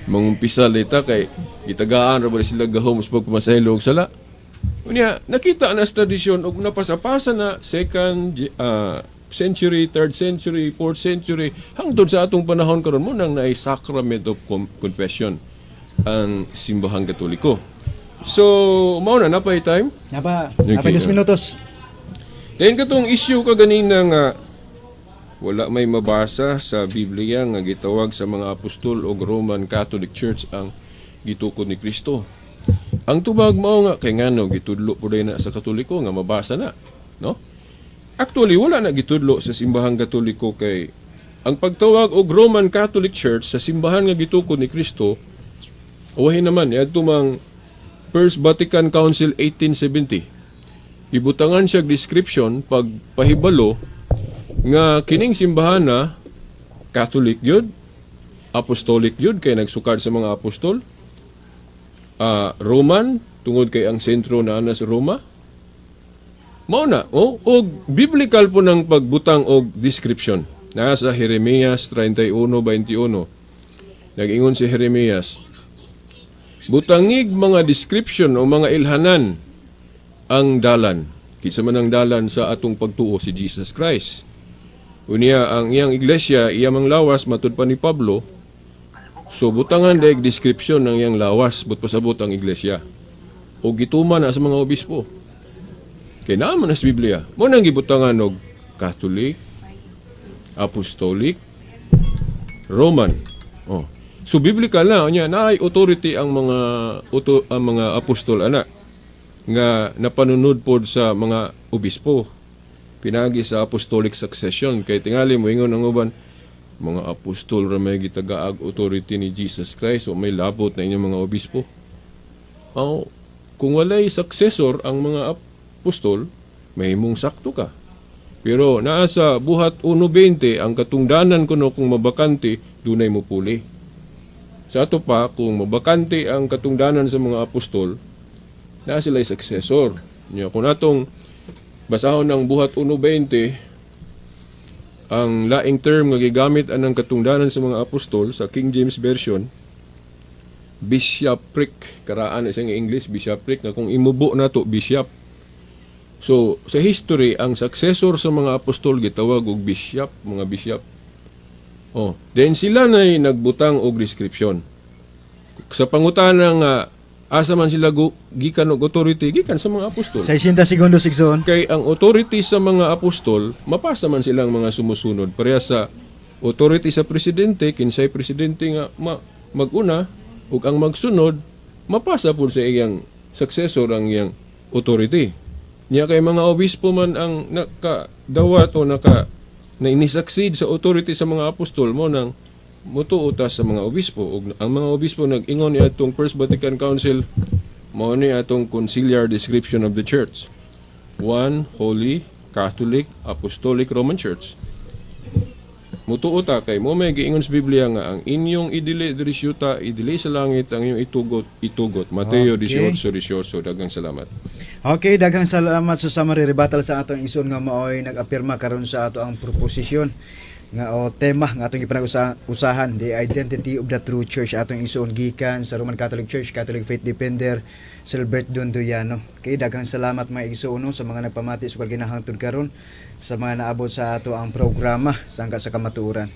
mangumpisa ta kay gitagaan ra ba sila gahom sa pagpamasaylo og sala. Unya, nakita na sa tradisyon og napasapasa na second century, third century, fourth century hangtod sa atong panahon karon mo nang naay sacrament of confession ang Simbahang Katoliko. So, mao na napay time. Napa, Okay, napa 2 minutos. Then katong issue ka ganina nga wala may mabasa sa Biblia nga gitawag sa mga apostol og Roman Catholic Church ang gitukod ni Kristo. Ang tubag mao nga kay ngano gitudlo po na sa Katoliko nga mabasa na, no? Actually wala na gitudlo sa Simbahang Katoliko kay ang pagtawag og Roman Catholic Church sa simbahan nga gitukod ni Kristo, uwahin naman adto mang First Vatican Council 1870. Ibutangan siya description pag pahibalo nga kining simbahan na Catholic yun, Apostolic yun kay nagsukad sa mga apostol, Roman tungod kay ang sentro na ana sa Roma. Mao na, oh, og biblical po ng pagbutang og description. Nasa Jeremias 31:21. Nag-ingon si Jeremias, "Butangig mga description o mga ilhanan ang dalan." Kinsa man ang dalan sa atong pagtuo? Si Jesus Christ. Unya ang iyang iglesia, iya mang lawas, matud pa ni Pablo. So butangan daig description ng iyang lawas, but pasabot ang iglesia. O gituman na sa mga obispo. Kay naa man na sa Biblia. Mo nang gibutangan og Catholic, Apostolic, Roman. Oh. So biblical na unya naay authority ang mga apostol ana nga napanunod pod sa mga obispo pinagi sa apostolic succession, kay tingali moingon ang uban, mga apostol ra may gitagaag authority ni Jesus Christ o may labot na inyong mga obispo. Oh, kung walay successor ang mga apostol, mahimong sakto ka. Pero naa sa Buhat 1:20 ang katungdanan kuno, kung mabakante, dunay mo puli. Sa ato pa, kung mabakante ang katungdanan sa mga apostol, naa sila successor. Nya kung atong basahon ng Buhat 1:20, ang laing term nga gigamit anang katungdanan sa mga apostol sa King James Version, bishopric. Karaan isang English, bishopric, nga kung imubo nato, bishop. So sa history, ang successor sa mga apostol gitawag og bishop, mga bishop. Oh, then sila nay nagbutang og description sa pangutana nga asa man sila gikan og authority. Gikan sa mga apostol. 60 segundos, Igsoon. Kay ang authority sa mga apostol, mapasa man silang mga sumusunod, pareha sa authority sa presidente. Kinsay presidente nga maguna ug ang magsunod, mapasa pud sa iyang successor ang iyang authority. Niya kay mga obispo man ang nakadawat o naka na ini-succeed sa authority sa mga apostol mo nang mutuo ta sa mga obispo. Ug ang mga obispo nag-ingon ni atong First Vatican Council, mao ni atong conciliar description of the Church: One Holy Catholic Apostolic Roman Church. Mutuo ta kay mo may giingon sa Biblia nga ang inyong idili diri sa yuta, idili sa langit, ang inyong itugot, itugot. Mateo 18:18. Daghang salamat. Okay, daghang salamat sa summary rebuttal sa atong igsoon nga maoy nag-apirma karon sa ato ang proposisyon nga o tema nga atong gipanag-usahan, the identity of the true church, atong igsoon gikan sa Roman Catholic Church, Catholic Faith Defender Silbert Dondoyano. Okay, daghang salamat, mga igsoon, no, sa mga nagpamati sa ginahangtod karon, sa mga naabot sa ato ang programa Sangka sa Kamatuoran.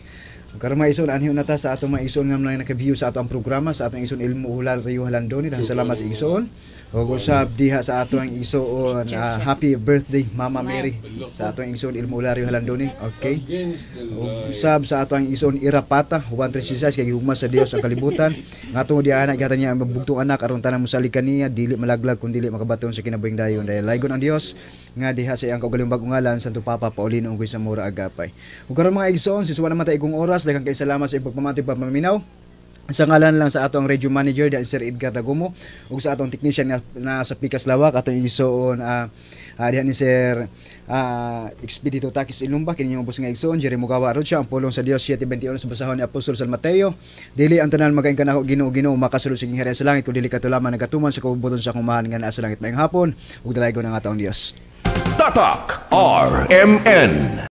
Ug karon, mga igsoon, anhiyo na ta sa atong mga igsoon nga mga naka-view sa ato ang programa, sa atong igsoon Ilmo Hulal Rio Halandoni. Daghang salamat, igsoon. Ug usab diha sa ato ang igsoon, happy birthday, Mama Mary, sa atong igsoon Ilmo Rio Halandoni. Okay. Ug usab sa ato ang igsoon Irapata Juan 3:16, kay gihugma sa Dios ang kalibutan nga tungod diha gihatag niya ang bugtong anak aron tanan mosalig kaniya dili malaglag kun dili makabaton sa kinabuhing dayon, dahil laygon ang Dios nga diha sa iyang kaugalingong bag-ong ngalan, Santo Papa Paulino Unggoy Zamora Agapay. Ug karon, mga igsoon, sisuwa naman ta igong oras. Daghang kay salamat sa iyong pagpamati, pagpaminaw. Sa ngalan lang sa atong radio manager diyan, Sir Edgar Dagumo, ug sa atong technician nga na sa Pikas Lawak, atong igsoon dihan ni Sir Expedito Takis Ilumba, kini yung ubos nga igsoon Jerry Mugawa Rocha. Ang pulong sa Dios, 7:21, sa basahon ni Apostol San Mateo: "Dili ang tanan magaingon kanako, 'Ginoo, Ginoo,' makasulod sa gingharian sa langit, kundi kato lamang nagatuman sa kabubut-on sa akong Amahan nga naa sa langit." Maayong hapon ug dalaygon ang atong Dios. Tatak RMN.